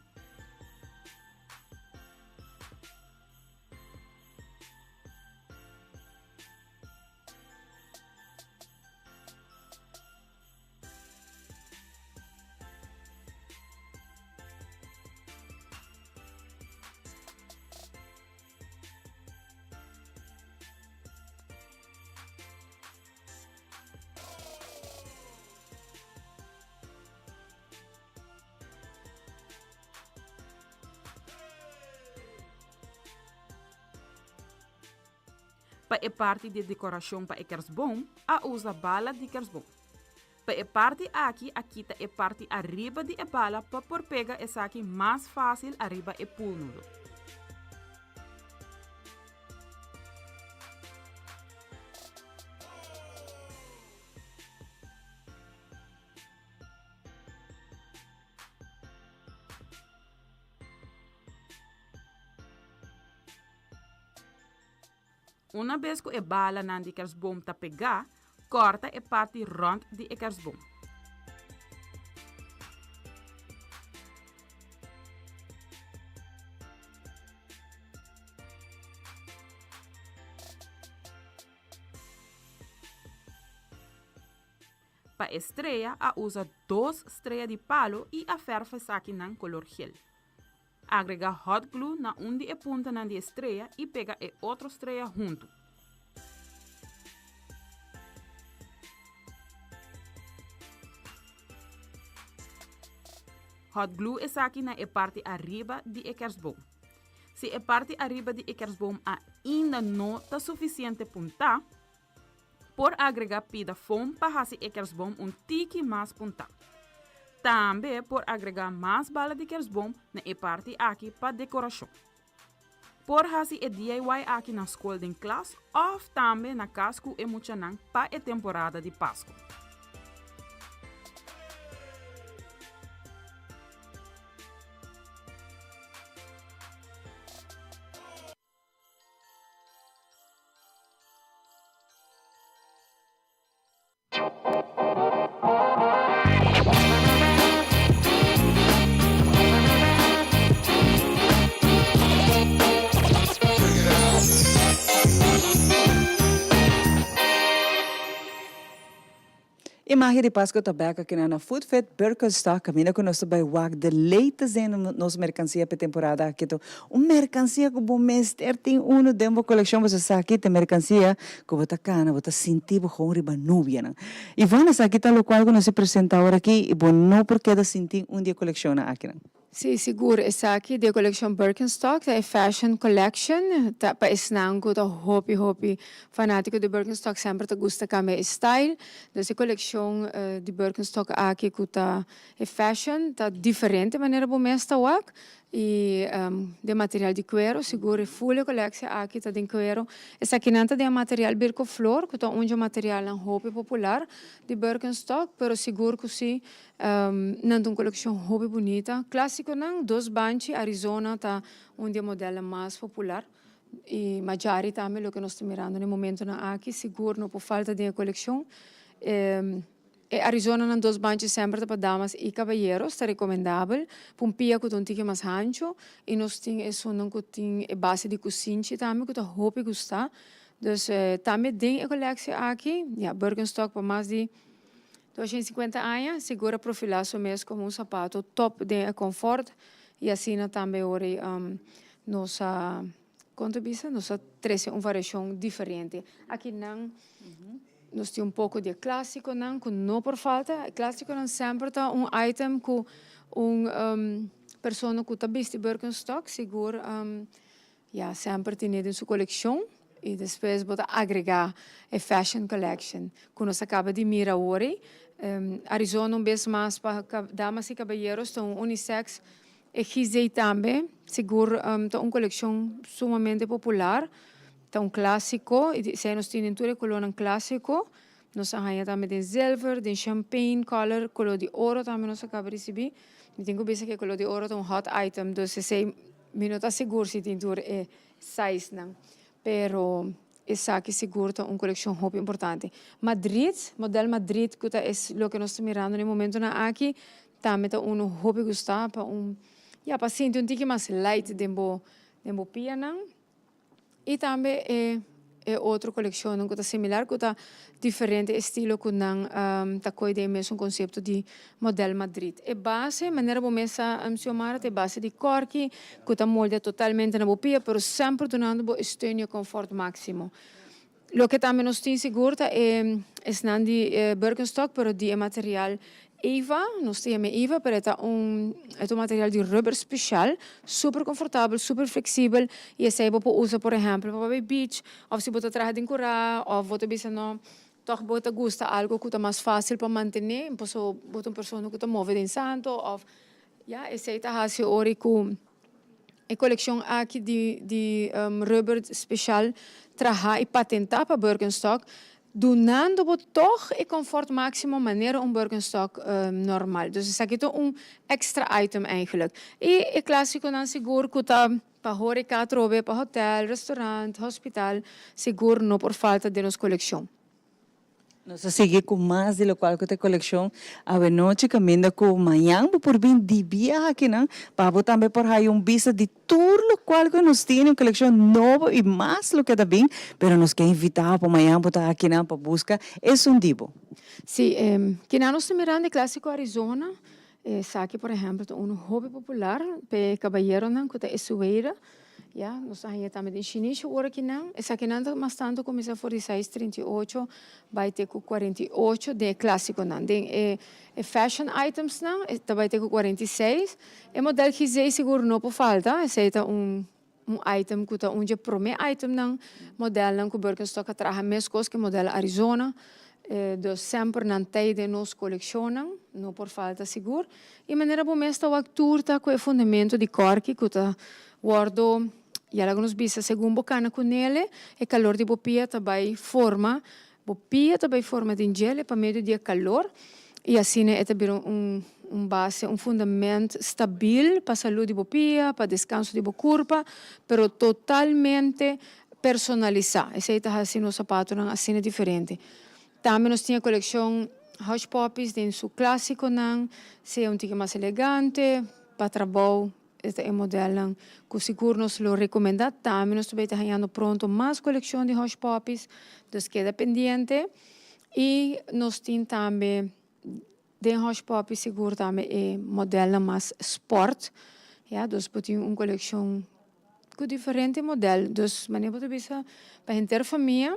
Pa e parti di dekorashon pa e kersboom a usa bala di kersboom. Pa e parti aki a kita e parti ariba di e bala pa por pega esaki mas fásil ariba e pulnudo. Una bes ku e balanan di kersboom ta pegá, kòrta e parti rònt di e kersboom. Pa e strea a usa dos strea di palo i a fèrf esakinan kolor gel. Agrega hot glue na un di e puntanan di e strea i pega e otro strea huntu. Hot glue esaki na e parti ariba di e kersboom. Si e parti ariba di e kersboom ainda no ta sufisiente puntá, Por agrega pida foam pa hasi e kersboom un tiki mas puntá. Tambe por agrega mas bala di kersboom na e parti aki pa dekorashon. Por hasi e DIY aki na skol den klas òf tambe na kas ku e muchanan pa e temporada di Pasku. E magia di Pasco ta bek aki na na Food Fit Birkenstock caminda cu nos ta bay wak de latest den nos mercancia p'e temporada aki to un mercancia cu bo mester tin uno den bo coleccion boso sa aki ta mercancia cu bo ta cana bo ta sinti bo gewoon riba nubianan. Ivonne esaki ta locual cu nos a presenta awor aki y bo no por keda sinti un di e coleccionnan akinan. Sí, sigur esaki di e kolekshon Birkenstock ta e fashion collection ta pa esnan ku ta hopi hopi fanátiko di Birkenstock semper ta gusta kambia e style. Dus e kolekshon di Birkenstock aki ku ta e fashion ta diferente manera bo mes ta wak i den material di kuero sigur e full e koleksia aki ta den kuero. Esakinan ta den e material Birkoflor ku ta un dje materialnan hopi popular di Birkenstock pero sigur ku si Nan ta un kolekshon hopi bunita. Klásikonan, dos banchi, Arizona ta un di e modelnan mas popular i Majari tambe loke nos ta mirando na e momentonan aki sigur no por falta den e kolekshon. E Arizonanan dos banchi semper ta pa damas i kabayeros, ta rekomendabel pa un pia ku ta un tiki mas hanchu i nos tin esunnan ku tin e base di kusinchi tambe ku ta hopi gustá. Dus tambe den e kolekshon aki, ya, Birkenstock pa mas di. 250 aña, sigur a profilá su mes komo un sapato top den e konfòrt i asina tambe ora nos a, kon ta bisa, nos a trese un variashon diferente. Aki nan nos tin un poko di e klásikonan ku no por falta. E klásikonan semper ta un item ku un persona ku ta bisti Birkenstock sigur Ya, semper tene den su coleccion y despues bo ta agrega e fashion collection cu nos a caba di mira awor ey. Arizona un bes mas pa damas y caballeros ta un unisex. E Gizeh tambe sigur ta un coleccion sumamente popular, ta un clasico y esey nos tin den tur e colornan clasico. Nos a haña tambe den zilver, den champagne color, color di oro tambe nos a caba ricibi. Mi tin cu bisa cu e color di oro ta un hot item, dus esey Mi no ta sigur si tin tur e sizenan, pero esaki sigur ta un kolekshon hopi importante. Madrid, model Madrid ku ta es loke nos ta mirando na e momentonan aki, tambe ta unu hopi gustá pa un, ya, pa sinti un tiki mas light den bo, den bo pianan. I tambe e e otro kolekshonnan ku ta similar ku ta diferente estilo ku nan ta koy den e mesun konsepto di model Madrid. E base, manera bo mes sa Xiomara, ta e base di kòrki ku ta moldia totalmente na bo pia pero semper dunando bo e steun i e kònfòrt máksimo. Loke tambe nos tin sigur ta e esnan di Birkenstock pero di e material Eva, nos ta yama e Eva pero e ta un e ta un material di rubber special, super confortabel, super flexibel y esey bo por usa por ehempel pa bay beach of si bo ta traha den cura of bo ta bisa no toch bo ta gusta algo cu ta mas facil pa mantene paso bo ta un persona cu ta move den santo of ya esey ta haci ora cu E kolekshon aki di di rubber speshal trahá i patentá pa Birkenstock, dunando bo tòg e kòmfòrt máksimo manera un Birkenstock normal. Dus esaki ta un èkstra item eigentlik. I e klásikonan sigur ku ta pa hóreka atrobe, pa hotèl, restorant, hospital, sigur no por falta den nos kolekshon. Nos ta sigui cu mas di locual cu ta e coleccion awenochi caminda cu mañan bo por bin di biaha akinan pa bo tambe por haya un bista di tur locual cu nos tin, un coleccion nobo y mas loke ta bin, pero nos ke invita bo pa mañan bo ta akinan pa busca esun di bo. Sí, kinan nos ta mirando e Clásico Arizona, esaki por ehempel ta uno hopi popular p'e caballeronan cu ta e sueira. Ya, nos ta haña tambe den shinishi ora ki nan. Esakinan ta mas tantu kuminsá for di sais 38 bai te ku 48 den e klásikonan. Den e e fashion itemsnan e ta bai te ku 46. E modèl Gizeh sigur no por falta, esei ta un un item ku ta un dje promé itemnan, modèlnan ku Birkenstock a traha meskos ku e modèl Arizona. Dus semper nan tei den nos kolekshonnan, no por falta sigur. I manera bo mes ta wak tur ta ku e fundamento di kòrki ku ta wòrdu, ya laga nos bisa, segun bo kana ku nele, e kalor di bo pia ta bai forma, bo pia ta bai forma den djele pa medio di e kalor i asina e ta bira un un base, un fundament stabil pa salú di bo pia, pa deskanso di bo kurpa, pero totalmente personalisá. Esei ta hasi nos sapatonan asina diferente. Tambe nos tin e kolekshon Hush Puppies den su klásikonan, sea un tiki mas elegante, pa trabou e ta e modelnan ku sigur nos lo rekomendá. Tambe nos ta bay ta hañando pronto mas kolekshon di Hush Puppies, dus keda pendiente. I nos tin tambe den Hush Puppies sigur tambe e modelnan mas sport, ya, dus bo tin un kolekshon Ku diferente model. Dus manera bo ta bisa pa henter famia,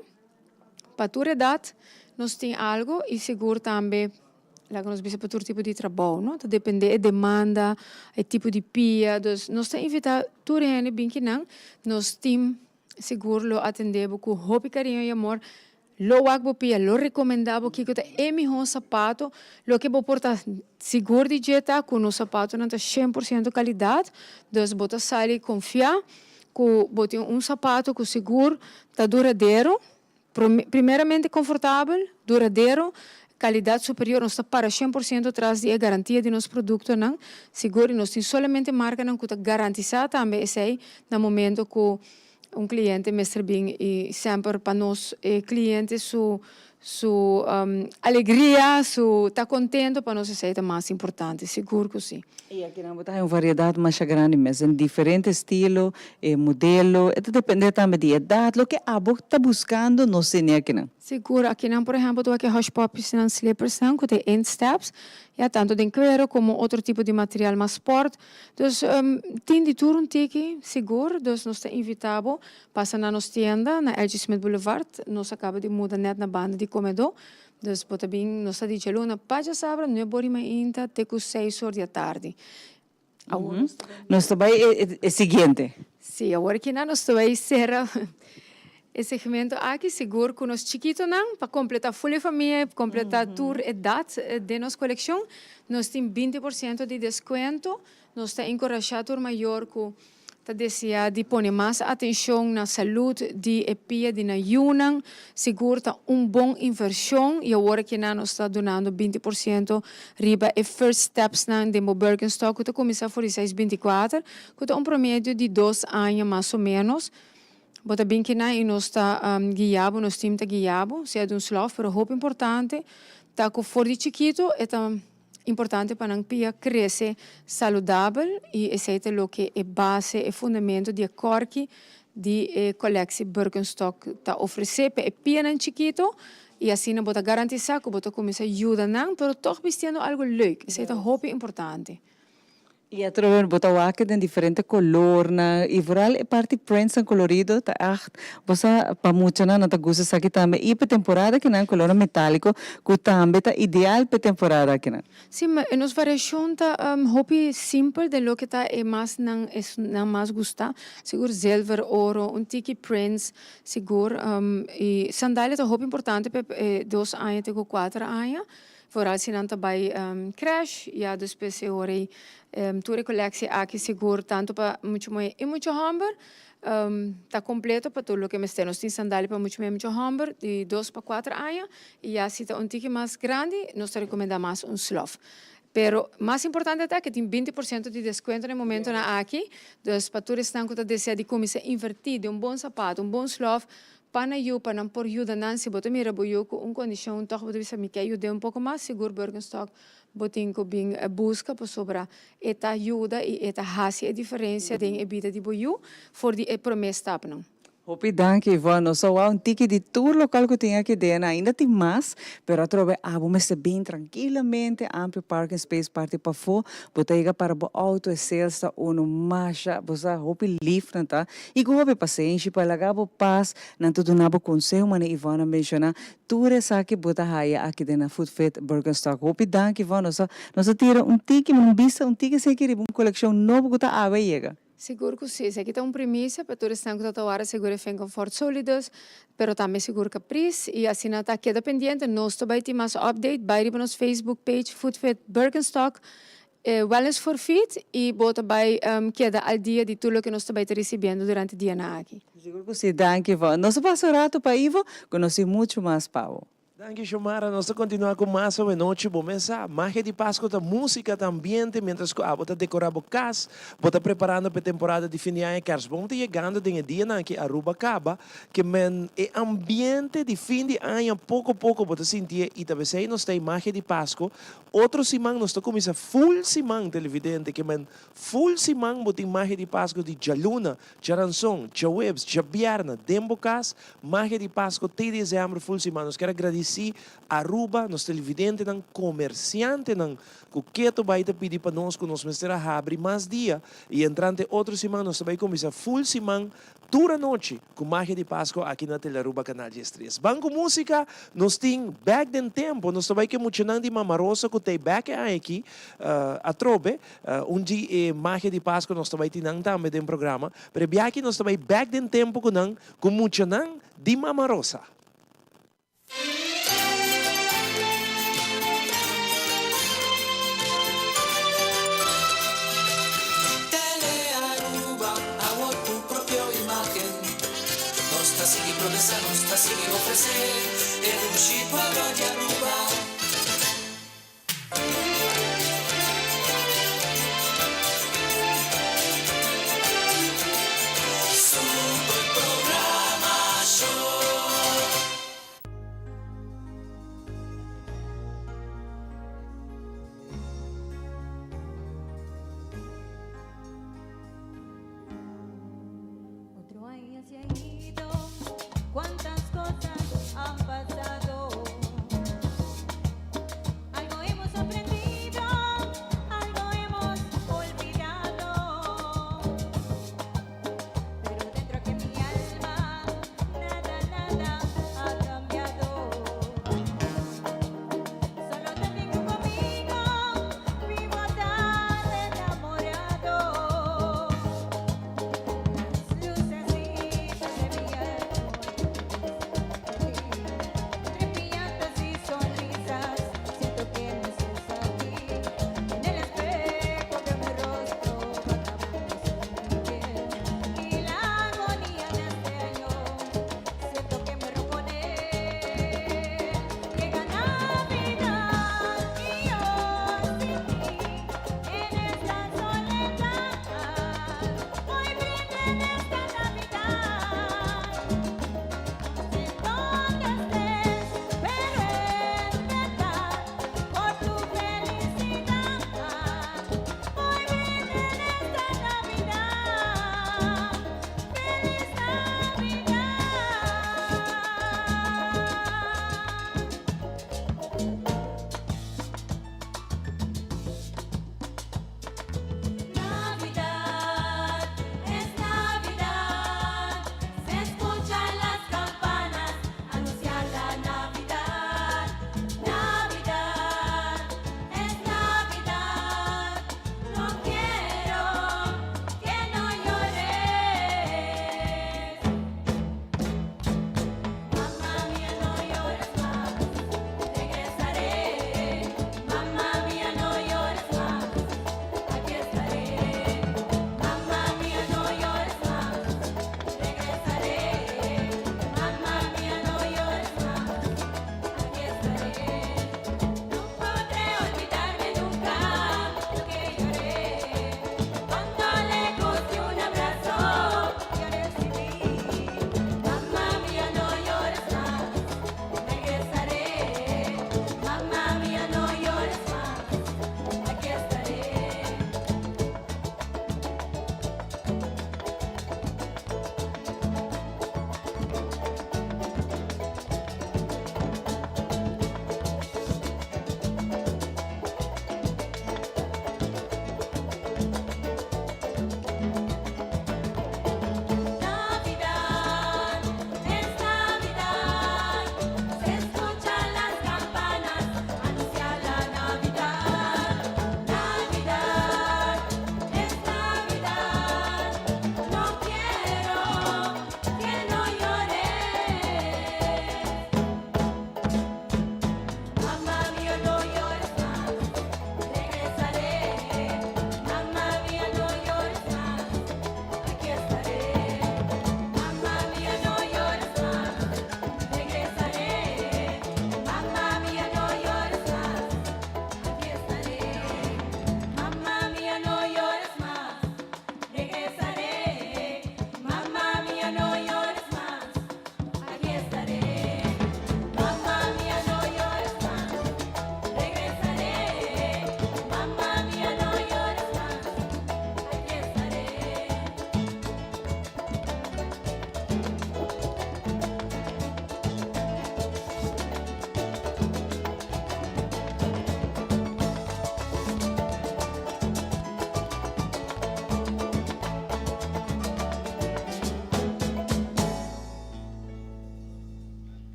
pa tur edat nos tin algo y sigur tambe. Laga nos bisa pa tur tipo di trabou, no? Ta depende e demanda, e tipo di pia. Dus nos ta invita tur hende bin kinan. Nos team sigur lo atende bo ku hopi kariño i amor. Lo wak bo pia, lo rekomenda bo kiko ta e mihó sapato. Loke bo por ta sigur di dje ta ku nos sapatonan ta 100% kalidat. Dus bo ta sali konfia ku bo tin un sapato ku sigur ta duradero. Primeramente konfortabel, duradero, kalidat superior, nos ta para 100% tras di e garantia di nos produktonan, sigur i nos tin solamente markanan ku ta garantisá tambe esei na momento ku un kliente mester bin i semper pa nos e kliente su su alegria, su ta kontento pa nos esei ta mas importante, sigur ku si. I akinan bo ta haña un variedat masha grandi mes den diferente estilo, e modelo, e ta depende tambe di edat, loke abo ta buskando nos tene akinan. Sigur, akinan por ehempel ta wak e hush puppiesnan, slippersnan ku ta e insteps, ya tanto den kuero komo otro tipo di material mas sport. Dus tin di tur un tiki, sigur, dus nos ta invita bo pasa na nos tienda na LG Smith Boulevard, nos a kaba di muda net na banda di komedó. Dus bo ta bin, nos ta di djaluna pa djasabra nuebe or di mainta te ku seis or di atardi. Awor nos ta bai. Nos ta bai e siguiente. Sí, awor kina nos ta bai sera e segmento aki sigur ku nos chikitonan pa kompleta ful e famia, kompleta tur edat den nos kolekshon. Nos tin 20% di deskuento. Nos ta enkurashá tur mayor ku ta desea di pone mas atencion na salud di e pia di nan yunan, sigur ta un bon inversion y awor aki nan nos ta dunando 20% riba e first stepsnan den bo Birkenstock cu ta cuminsa for di seis 24 cu ta un promedio di dos aña mas o menos. Bo ta bin kinan y nos ta guia bo, nos team ta guia bo, sea di un slof, pero hopi importante ta cu for di chikito e ta. Importante pa nan pia crece saludabel y esey ta loke e base, e fundamento di e corki di e colectie Birkenstock ta ofrece pa e pianan chikito y asina bo ta garantisa cu bo ta cuminsa yuda nan pero toch bistiendo algo leuk, esey ta hopi importante. Y atrobe bo ta wak den diferente colornan y vooral e parti printsnan colorido ta echt bo sa pa muchanan nan ta gusta esaki tambe y pa e temporada akinan colornan metalico cu tambe ta ideal pa e temporada akinan. Si, ma e nos variacion ta hopi simpel den loke ta e mas nan esnan mas gusta, sigur zilver, oro, un tiki prints sigur y sandalia ta hopi importante pa e dos aña te cu cuater aña. Vooral si nan ta bai crèche, ya despues e ora ei tur e colectie aki sigur tanto pa mucha muhé i mucha hòmber ta completo pa tur loke mester. Nos tin sandalia pa mucha muhé i mucha hòmber di dos pa kuater aña i ya si ta un tiki mas grandi nos ta recomenda mas un slof. Pero mas importante ta ke tin 20% di descuento na e momentonan aki, dus pa tur esnan ku ta desea di kuminsá invertí den un bon sapato, un bon slof, Pa nan yu, pa nan por yuda nan. Si bo ta mira bo yu ku un kondishon tòg bo ta bisa mi ke yud'é un poko mas, sigur Birkenstock bo tin ku bin buska pasobra e ta yuda i e ta hasi e diferensia den e bida di bo yu for di e promé stapnan. Hopi danki Yvonne, nos a wou un tiki di tur lokal ku tin aki den, ainda tin mas, pero atrobe abo mester bin trankilamente, amplio parking space parti pafó, bo ta yega para bo auto, e sales ta unu masha, bo sa hopi lif nan ta, I ku hopi pasenshi pa laga bo pas, nan ta duna bo konseho manera Yvonne a menshoná. Tur esaki bo ta haya aki den na Food Fit Birkenstock. Hopi danki Yvonne, nos a nos a tira un tiki, un bista un tiki esaki riba un kolekshon nobo ku ta awe yega. Sigur ku si, esaki ta un primisia pa tur esnan ku ta tawara sigur e Fen Comfort Solidus, pero tambe sigur Caprice, i asina ta keda pendiente, nos ta bai tin mas update, bai riba nos Facebook page Food Fit Birkenstock E Wellness for Feet y bo ta bay keda al dia di tur loke nos ta bay ta ricibiendo durante dianan aki. Sigur cu si, danki Ivo. Nos a pasa un rato pa Ivo, conoci mucho mas pa bo. Danki Xiomara, nos ta continua cu mas awenochi. Bo mes sa, magia di Pasco ta musica, ta ambiente, mientras cu abo ta decora bo cas, bo ta preparando pa e temporada di fin di aña. Kerstboom ta yegando den e dianan aki Aruba caba, ke men e ambiente di fin di aña poco poco bo ta sintié y ta besey nos ta e magia di Pasco. Otro siman nos ta kuminsá ful siman, televidente, ke men ful siman bo tin magia di Pasko di djaluna, djaranson, djaweps, djabièrnè den bo kas, magia di Pasko te desèmber ful siman. Nos kier a gradisí. gradisí Aruba, nos televidentenan, komersiantenan ku keto bai ta pidi pa nos ku nos mester a habri mas dia i entrante otro siman nos ta bai kuminsá full siman tur anochi ku Magia di Pasco aki na Telearuba Canal 13. Ban ku músika, nos tin bèk den tempu, nos ta bai ku e muchanan di Mama Rosa ku t'ei bèk e aña aki atrobe. Un di e Magia di Pasco nos ta bai tin nan tambe den programa, pero e biaha aki nos ta bai bèk den tempu ku nan ku muchanan di Mama Rosa. Telearuba, awor cu propio imagen. Nos ta sigui progresa, nos ta sigui ofrece e dushi pueblo di Aruba. Super programacion. Otro aña se ha ido, cuántas cosas han pasado. Algo hemos aprendido, algo hemos olvidado. Pero dentro que mi alma, nada, nada ha cambiado. Solo te tengo conmigo, vivo tan enamorado. Las lucecitas de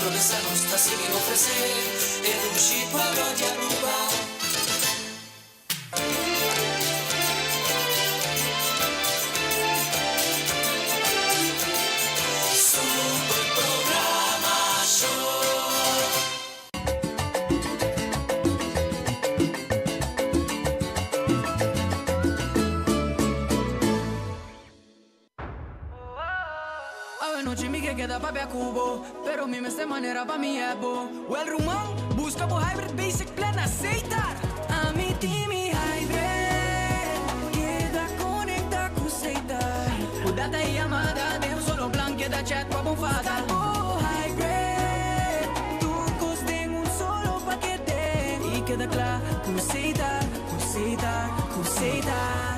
progresá, nos ta sigui ofresé e dushi pueblo di Aruba. Super Programacion. Awe nochi mi ke keda papia ku bo, pero mi mester manera pa mi hèp bo. Wèl ruman, buska bo Hybrid Basic Plan na Setar! Ami tin mi Hybrid, keda konekta ku Setar. Ku data i yamada den un solo plan, keda chat pa bo fada. Buska bo Hybrid, tur kos den un solo pakete. I keda kla ku Setar, ku Setar, ku Setar.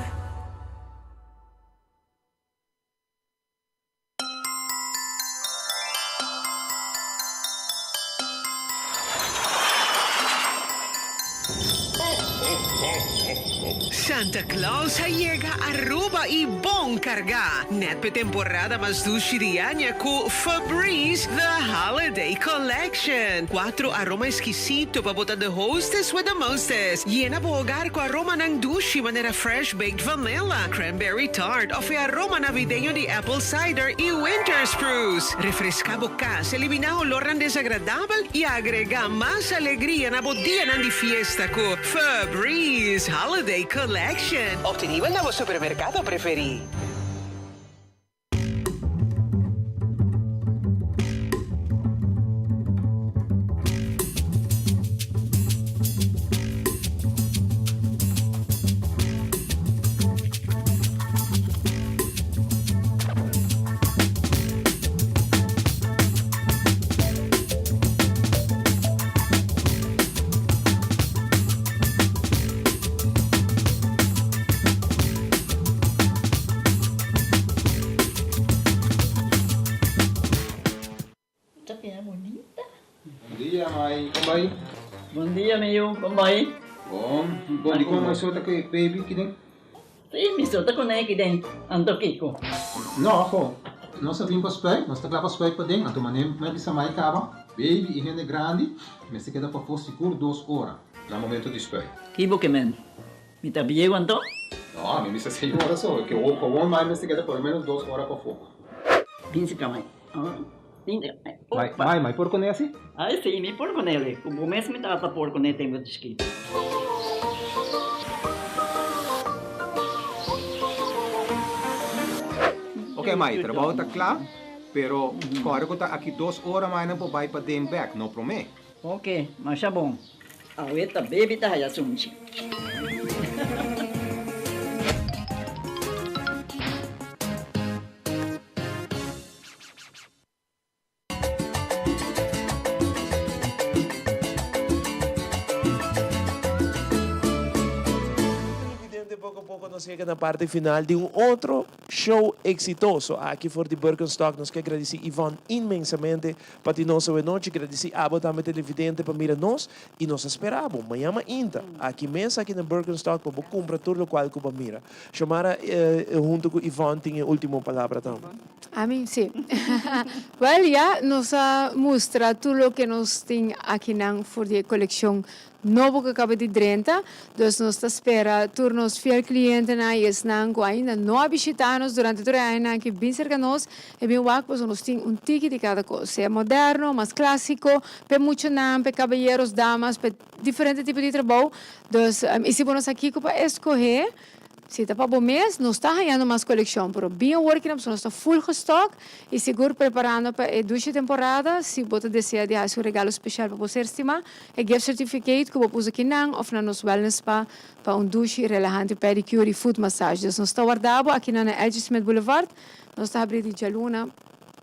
Santa Claus a yega Aruba y bon carga! Net p'e temporada mas dushi di aña cu Febreze The Holiday Collection. Cuatro aroma exquisito pa bo ta the hostess with the mostest. Yena bo hogar cu aromanan dushi manera fresh baked vanilla, cranberry tart of e aroma navideño di apple cider y winter spruce. Refresca bo cas, elimina olornan desagradabel y agrega mas alegria na bo dianan di fiesta cu Febreze Holiday Collection. Obtenibel na bo supermercado preferi. Ta bira bunita. Bon dia mai, kon bai? Bon dia mi yu, kon bai? Bon, bon di kon mai so ta ku e baby kiden? Si, mi so ta ku ne kiden, anto kiko? No, ho, nos a bin pa spuit, nos ta kla pa spuit paden, anto manera mi a bisa mai kaba, baby i hende grandi mester keda pafó sigur dos ora na momento di spuit. Ki bo ke men? Mi ta bieu anto? No, mi bisa seis ora so, ke gewoon mai mester keda por lo menos dos ora pafó. Bin si ka mai. Mai, mai, mai por kuné asi? Ai si, mi por kuné li. Ku bo mes mi tata por kuné tempu di chikito. Ok mai, trabou ta kla, pero kòrda ku ta aki dos ora mai nan por bai paden bèk, no promé. Ok, masha bon. Awe ta baby ta haya sunchi. Televidente poco poco nos yega na parte final di un otro show exitoso aki for di Birkenstock. Nos ke agradeci Yvonne inmensamente pa tin nos awe nochi. Gradeci abo tambe televidente pa mira nos y nos a spera bo maña mainta aki mes aki na Birkenstock pa bo cumpra tur locual cu bo a mira. Xiomara hunto cu Yvonne tin e ultimo palabra tambe. Ami? Sí. Wel, ya nos a mustra tur loke nos tin akinan for di e coleccion nobo cu a caba di drenta. Dus nos ta spera tur nos fiel clientenan y esnan cu ainda no a bishita nos durante tur e añanan aki bin cerca nos y bin wak pasobra nos tin un tiki di cada cos, sea moderno, mas clasico, p'e muchanan, p'e caballeros, damas, p'e diferente tipo di trabou. Dus, y si bo no sa kico pa escoge, Si ta pa bo mes, nos ta hañando mas kolekshon, pero bin awor ki nan pasobra nos ta full gestock y sigur preparando pa e dushi temporada. Si bo ta desea di haci un regalo special pa bo ser stima, e gift certificate cu bo puso ki nan of na nos wellness spa pa un dushi relahante pedicure y foot massage. Dus nos ta warda bo aki nan na LG Smith Boulevard. Nos ta habri di djaluna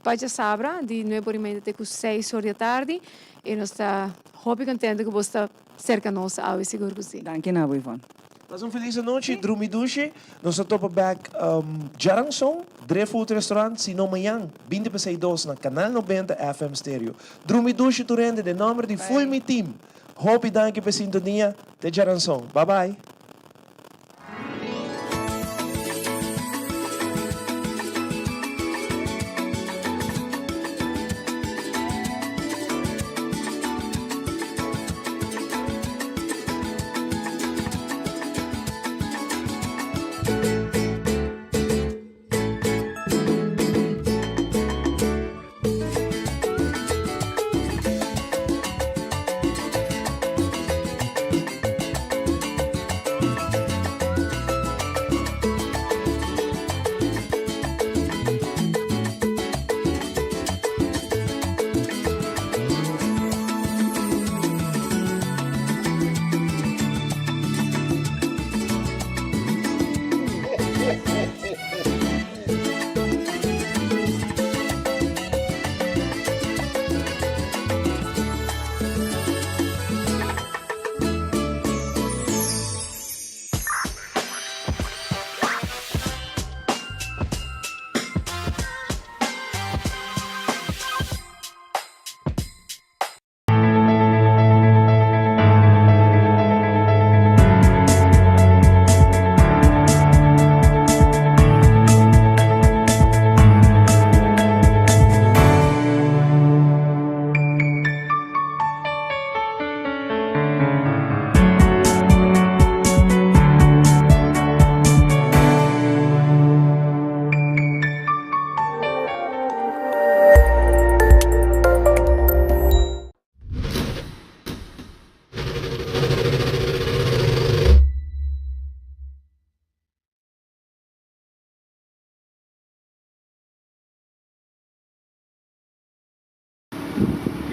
pa djasabra di nuebe ora y media te cu seis or di atardi y nos ta hopi contento cu bo sta Serka nos awe sigur ku si. Danki na bo Yvonne. Pasa un felis anochi, drumi dushi. Nos ta topa bek djaranson, Dre Food Restaurant, si no mañan, 20 pa 6 na Canal 90 FM Stereo. Drumi dushi tur hende den nomber di full mi team. Hopi danki pa e sintonia. Te djaranson. Bye bye.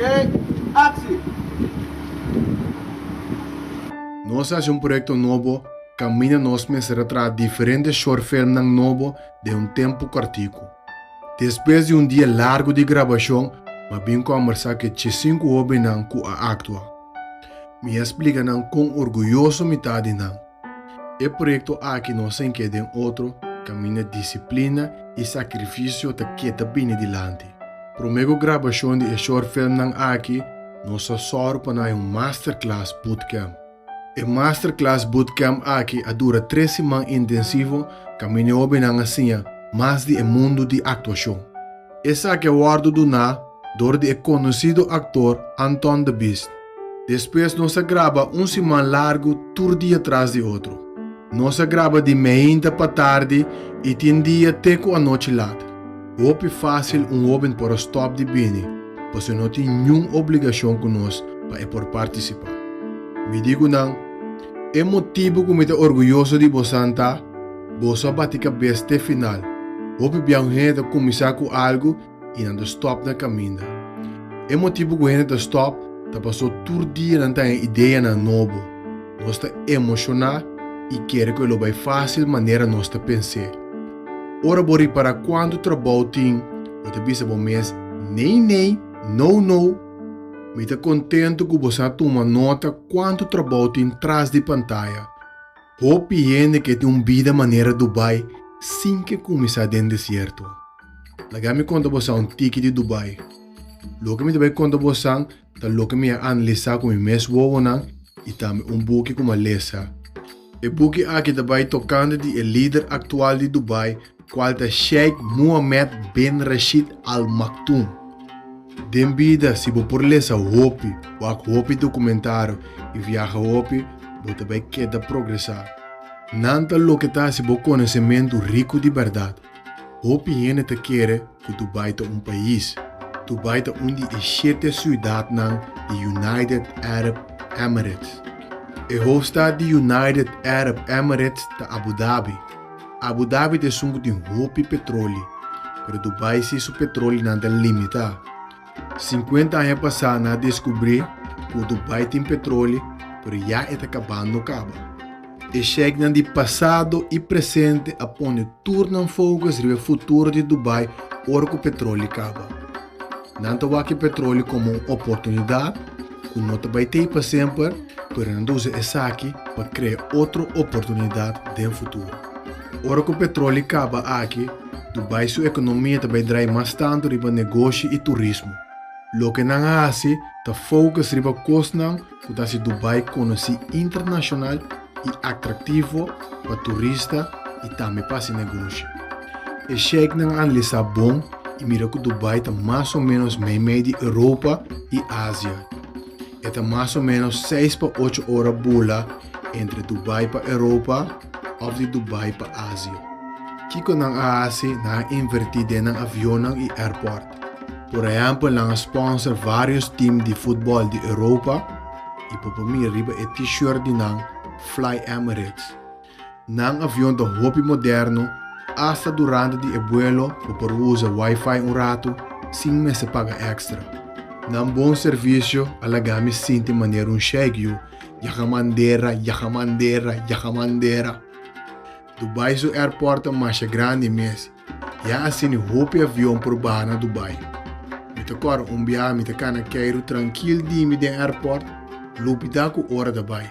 Ok, actie! Nos a hasi un proyekto nobo kaminda nos mester a traha diferente short filmnan nobo den un tempu kòrtiku. Despues di un dia largu di grabashon, m'a bin kòmbersá ku e chesinku hóbennan ku a aktua. Mi a splika nan kon orguyoso mi ta di nan. E proyekto aki nos a ink'é den otro kaminda disiplina i sakrifisio ta keda bini dilanti. Promé ku grabashon di e short filmnan aki, nos a sòru pa nan hay un masterclass bootcamp. E masterclass bootcamp aki a dura tres siman intensivo kaminda e hóbennan a siña mas di e mundu di aktuashon. Esaki a wòrdu duná dor di e konosido aktor Anton de Beest. Despues nos a graba un siman largu tur dia tras di otro. Nos a graba di meinta pa tardi i tin dia te ku anochi lat. Hopi fásil un hóben por a stòp di bini, pasobra no tin niun obligashon ku nos pa e por partisipá. Mi di ku nan, E motibu ku mi ta orguyoso di bosan ta, boso a bati kabes te final. Hopi bia un hende ta kuminsá ku algu i nan ta stòp na kaminda. E motibu ku hende ta stòp ta pasó tur dia nan ta haña ideanan nobo. Nos ta emoshoná i kere ku e lo bai fásil manera nos ta pens'é. Ora bo ripará kuantu trabou tin, bo ta bisa bo mes, Nei nei, no no! Mi ta kontentu ku bo sa tuma nota kuantu trabou tin tras di pantaya. Hopi hende ke tin un bida manera Dubai sin ke kuminsá den desierto. Laga mi konta bosan un tiki di Dubai. Loke mi ta bai konta bosan ta loke mi a analisá ku mi mes wowonan i tambe un buki ku mi a lesa. E buki aki ta bai tokante di e lider aktual di Dubai kual ta Sheikh Mohammed bin Rashid Al Maktoum. Den bida si bo por lesa hopi, wak hopi dokumentario i viaha hopi, bo ta bai keda progresá. Nan ta loke ta hasi bo konosementu riku di bèrdat. Hopi hende ta kere ku Dubai ta un pais. Dubai ta un di e shete siudatnan di United Arab Emirates. E hofstad di United Arab Emirates ta Abu Dhabi. Abu Dhabi ta esun ku tin hopi petroli, pero Dubai si su petrolinan ta limitá. Sinkuenta aña pasá nan a deskubrí ku Dubai tin petroli, pero ya e ta kabando kaba. E sheiknan di pasado i presente a pone tur nan focus riba e futuro di Dubai ora ku petroli kaba. Nan ta wak e petroli komo un oportunidat ku no ta bai tei pa semper, pero nan ta usa esaki pa krea otro oportunidat den futuro. Ora ku petroli kaba aki, Dubai su ekonomia ta bai drai mas tantu riba negoshi i turismo. Loke nan a hasi ta focus riba kosnan ku ta hasi Dubai konosí internashonal i atraktivo pa turista i tambe pa hasi negoshi. E sheiknan a analisá bon i mira ku Dubai ta mas o ménos meimei di Europa i Asia. E ta mas o ménos seis pa ocho ora bula entre Dubai pa Europa òf di Dubai pa Asia. Kiko nan a hasi? Nan a invertí den nan avionnan i airport. Por ehèmpel nan a sponsor vários tim di futbòl di Europa i bo por mira riba e t-shirt di nan Fly Emirates. Nan avion ta hopi moderno, asta durante di e buelo bo por usa wifi un ratu sin mester paga èkstra. Nan bon servisio a laga mi sinti manera un sheik yu, yahamandera, yahamandera, yahamandera. Dubai su airport ta masha grandi mes. Ya asina hopi avion por baha na Dubai. Mi ta kòrda un biaha mi ta kana keiru trankil di mi den airport, lubidá ku ora ta bai.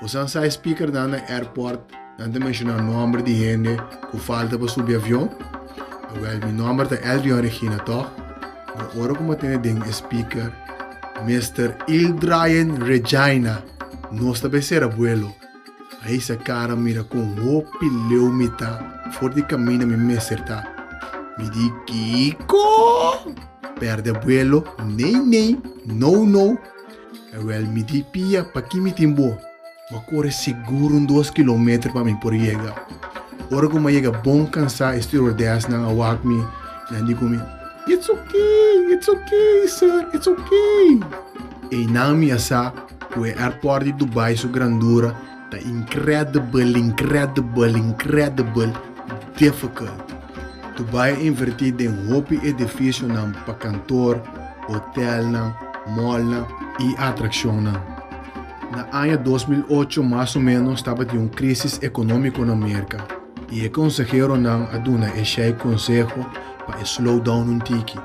Bosan sa e speakernan na airport nan ta menshoná nòmber di hende ku falta pa subi avion? Awèl, mi nòmber ta Elvion Regina tòg? Ma ora ku mi a tene den e speaker, Mister Ildrayen Regina, nos ta bai sera buelo. A hisa kara mira kon hopi leu mi ta for di kaminda mi mester ta. Mi di, Kiko? Pèrdè buelo? Nee nee, no no. Ewel mi di pia paki mi tin bo? Bo a kore sigur un dos kilometer pa mi por yega. Ora ku mi a yega bon kansá e stewardessnan a wak mi i nan di ku mi, It's okay, it's okay sir, it's okay. Einan mi a sa ku e airport di Dubai su grandura ta incredible, incredible, incredible difficult. Dubai a invertí den hopi edifisionan pa kantor, hotelnan. mallnan i atrakshonnan. Na aña 2008 mas o ménos tabatin un krísis ekonómiko na Merka i e konseheronan a duna e sheik konseho pa e slow down un tiki.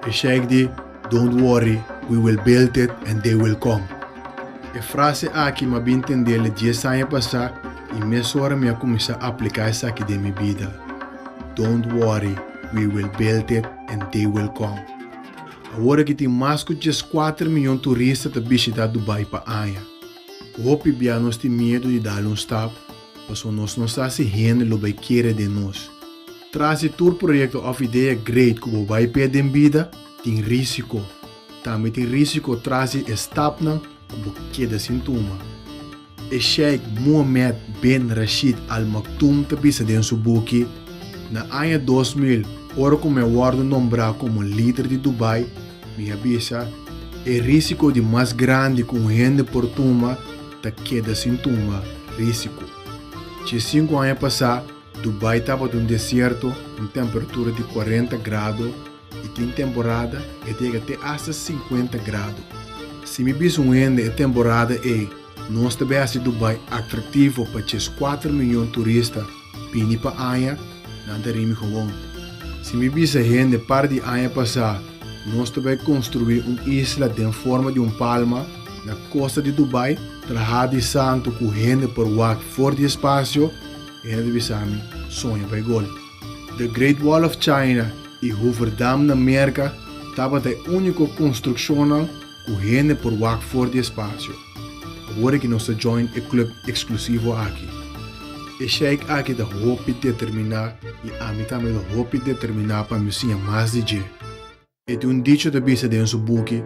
E sheik di, Don't worry, we will build it and they will come. E frase aki m'a bin tendele dies aña pasá i mesora mi a kuminsá apliká esaki den mi bida. Don't worry, we will build it and they will come. Awor aki tin mas ku dieskuater miyon turista ta bishitá Dubai pa aña. Hopi bia nos tin miedu di dal un stap pasobra nos no sa si hende lo bai kere den nos. Tras di tur proyekto òf idea great ku bo bai p'e den bida, tin rísiko. Tambe tin rísiko tras di e stapnan ku bo keda sin tuma. E Sheikh Mohammed bin Rashid Al Maktoum ta bisa den su buki, Na aña 2000, ora ku mi a wòrdu nombrá komo lider di Dubai, mi a bisa, E rísiko di mas grandi ku un hende por tuma ta keda sin tuma rísiko. Diesinku aña pasá, Dubai tabata un desierto, un temperatura di kuarenta grado i tin temporada e ta yega te asta sinkuenta grado. Si mi bisa un hende e temporada ei nos ta bai hasi Dubai atraktivo pa dieskuater miyon turista bini pa aña, nan ta rimi gewon. Si mi bisa hende par di aña pasá nos ta bai konstruí un isla den forma di un palma na kosta di Dubai trahá di santu ku hende por wak for di espasio, Hende ta bisa mi, soña pa e gol. The Great Wall of China i Hoover Dam na Merka tabata e úniko konstrukshonnan ku hende por wak for di espasio. Awor aki nos ta join e club eksklusivo aki. E sheik aki ta hopi determiná i ami tambe ta hopi determiná pa mi siña mas di dje. E tin un dicho ta bisa den su buki,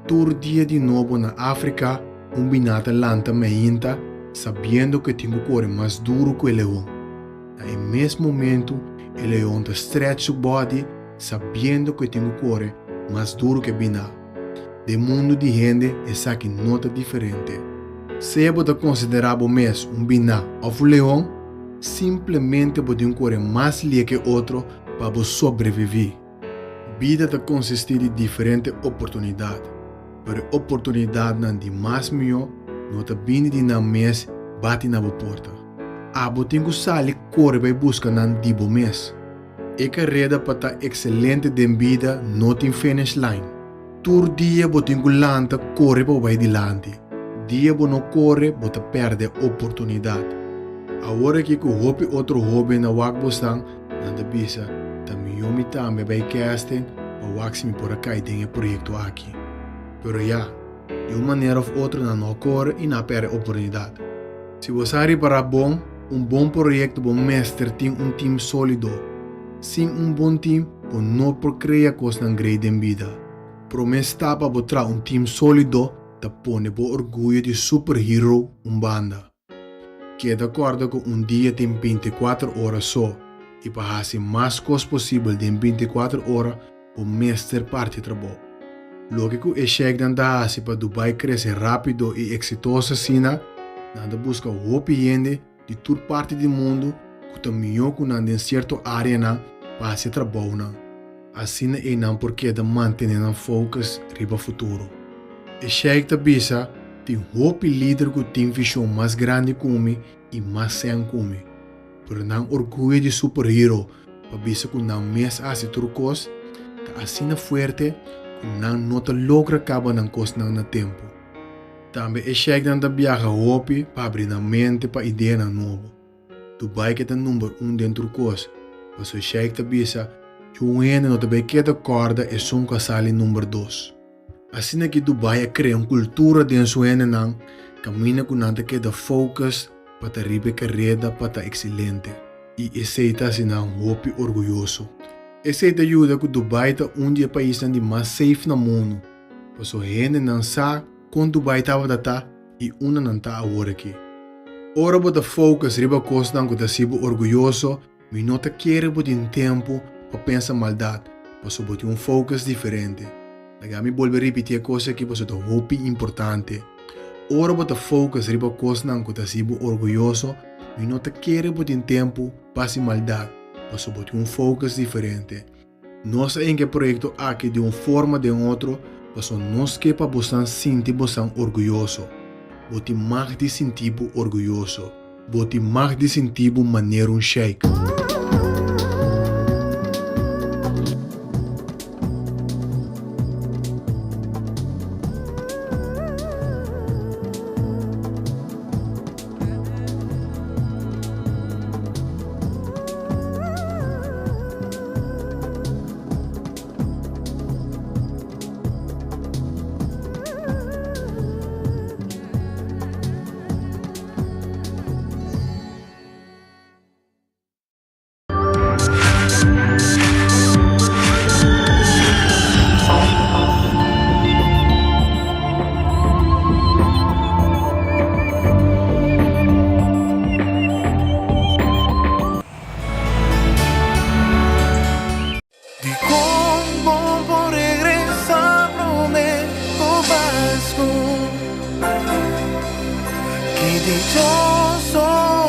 Tur dia di nobo na Afrika un biná ta lanta meinta sabiendo ku e tin ku kore mas duru ku e leon. Na e mes momentu e leon ta stretch su body sabiendo ku e tin ku kore mas duru ku e biná. Den mundu di hende esaki no ta diferente. Sea bo ta konsiderá bo mes un biná òf un leon, simplemente bo tin ku kore mas lie ku e otro pa bo sobreviví. Bida ta konsistí di diferente oportunidat, pero e oportunidatnan di mas mihó no ta bini di nan mes bati na bo porta. Abo tin ku sali kore bai buska nan di bo mes. E kareda pa ta ekselente den bida no tin finish line. Tur dia bo tin ku lanta kore pa bo bai dilanti. Dia bo no kore bo ta pèrdè oportunidat. Awor aki ku hopi otro hóben a wak bosnan, Nan ta bisa, Ta mihó mi tambe bai casting pa wak si mi por a kai den e proyekto aki. Pero ya, di un manera òf otro nan no a kore i nan a pèrdè oportunidat. Si bo sa ripará bon, un bon proyekto bo mester tin un tim sólido. Sin un bon tim bo no por krea kosnan grei den bida. Promé stap pa bo traha un tim sólido ta pone bo orguyo di superhero un banda. Keda kòrda ku un dia tin bintikuater ora so i pa hasi mas kos posibel den bintikuater ora bo mester parti trabou. Loke ku e sheiknan ta hasi pa Dubai krese rápido i eksitoso asina, nan ta buska hopi hende di tur parti di mundu ku ta mihó ku nan den sierto áreanan pa hasi e trabounan. Asina ei nan por keda mantené nan focus riba futuro. E sheik ta bisa, Tin hopi lider ku tin vishon mas grandi ku mi i mas sèn ku mi. Pero nan orguyo di superhero pa bisa ku nan mes a hasi tur kos ta asina fuerte ku nan no ta logra kaba nan kosnan na tempu. Tambe e sheiknan ta biaha hopi pa abri nan mente pa ideanan nobo. Dubai ke ta number un den tur kos, paso e sheik ta bisa cu un hende no ta bay keda corda esun cu a sali number dos. Asina ki Dubai a crea un cultura den su hendenan caminda cu nan ta keda focus pa ta riba e careda pa ta excelente y esey ta haci nan hopi orguyoso. Esey ta yuda cu Dubai ta un di e paisnan di mas safe na mundo, paso hendenan sa con Dubai tabata ta i unda nan ta awor aki. Ora bo ta focus riba kosnan ku ta hasi bo orguyoso, mi no ta kere bo tin tempu pa pensa maldat, pasobra bo tin un focus diferente. Laga mi bolbe ripiti e kos aki pasobra ta hopi importante. Ora bo ta focus riba kosnan ku ta hasi bo orguyoso, mi no ta kere bo tin tempu pa hasi maldat, pasobra bo tin un focus diferente. Nos a hinka e proyekto aki di un forma den otro. Paso nos ke pa bosan sinti bosan orguyoso. Bo tin mag di sinti bo orguyoso. Bo tin mag di sinti bo manera un sheik. Dicon bo por regresa prome cu Pascu? Ki dichoso.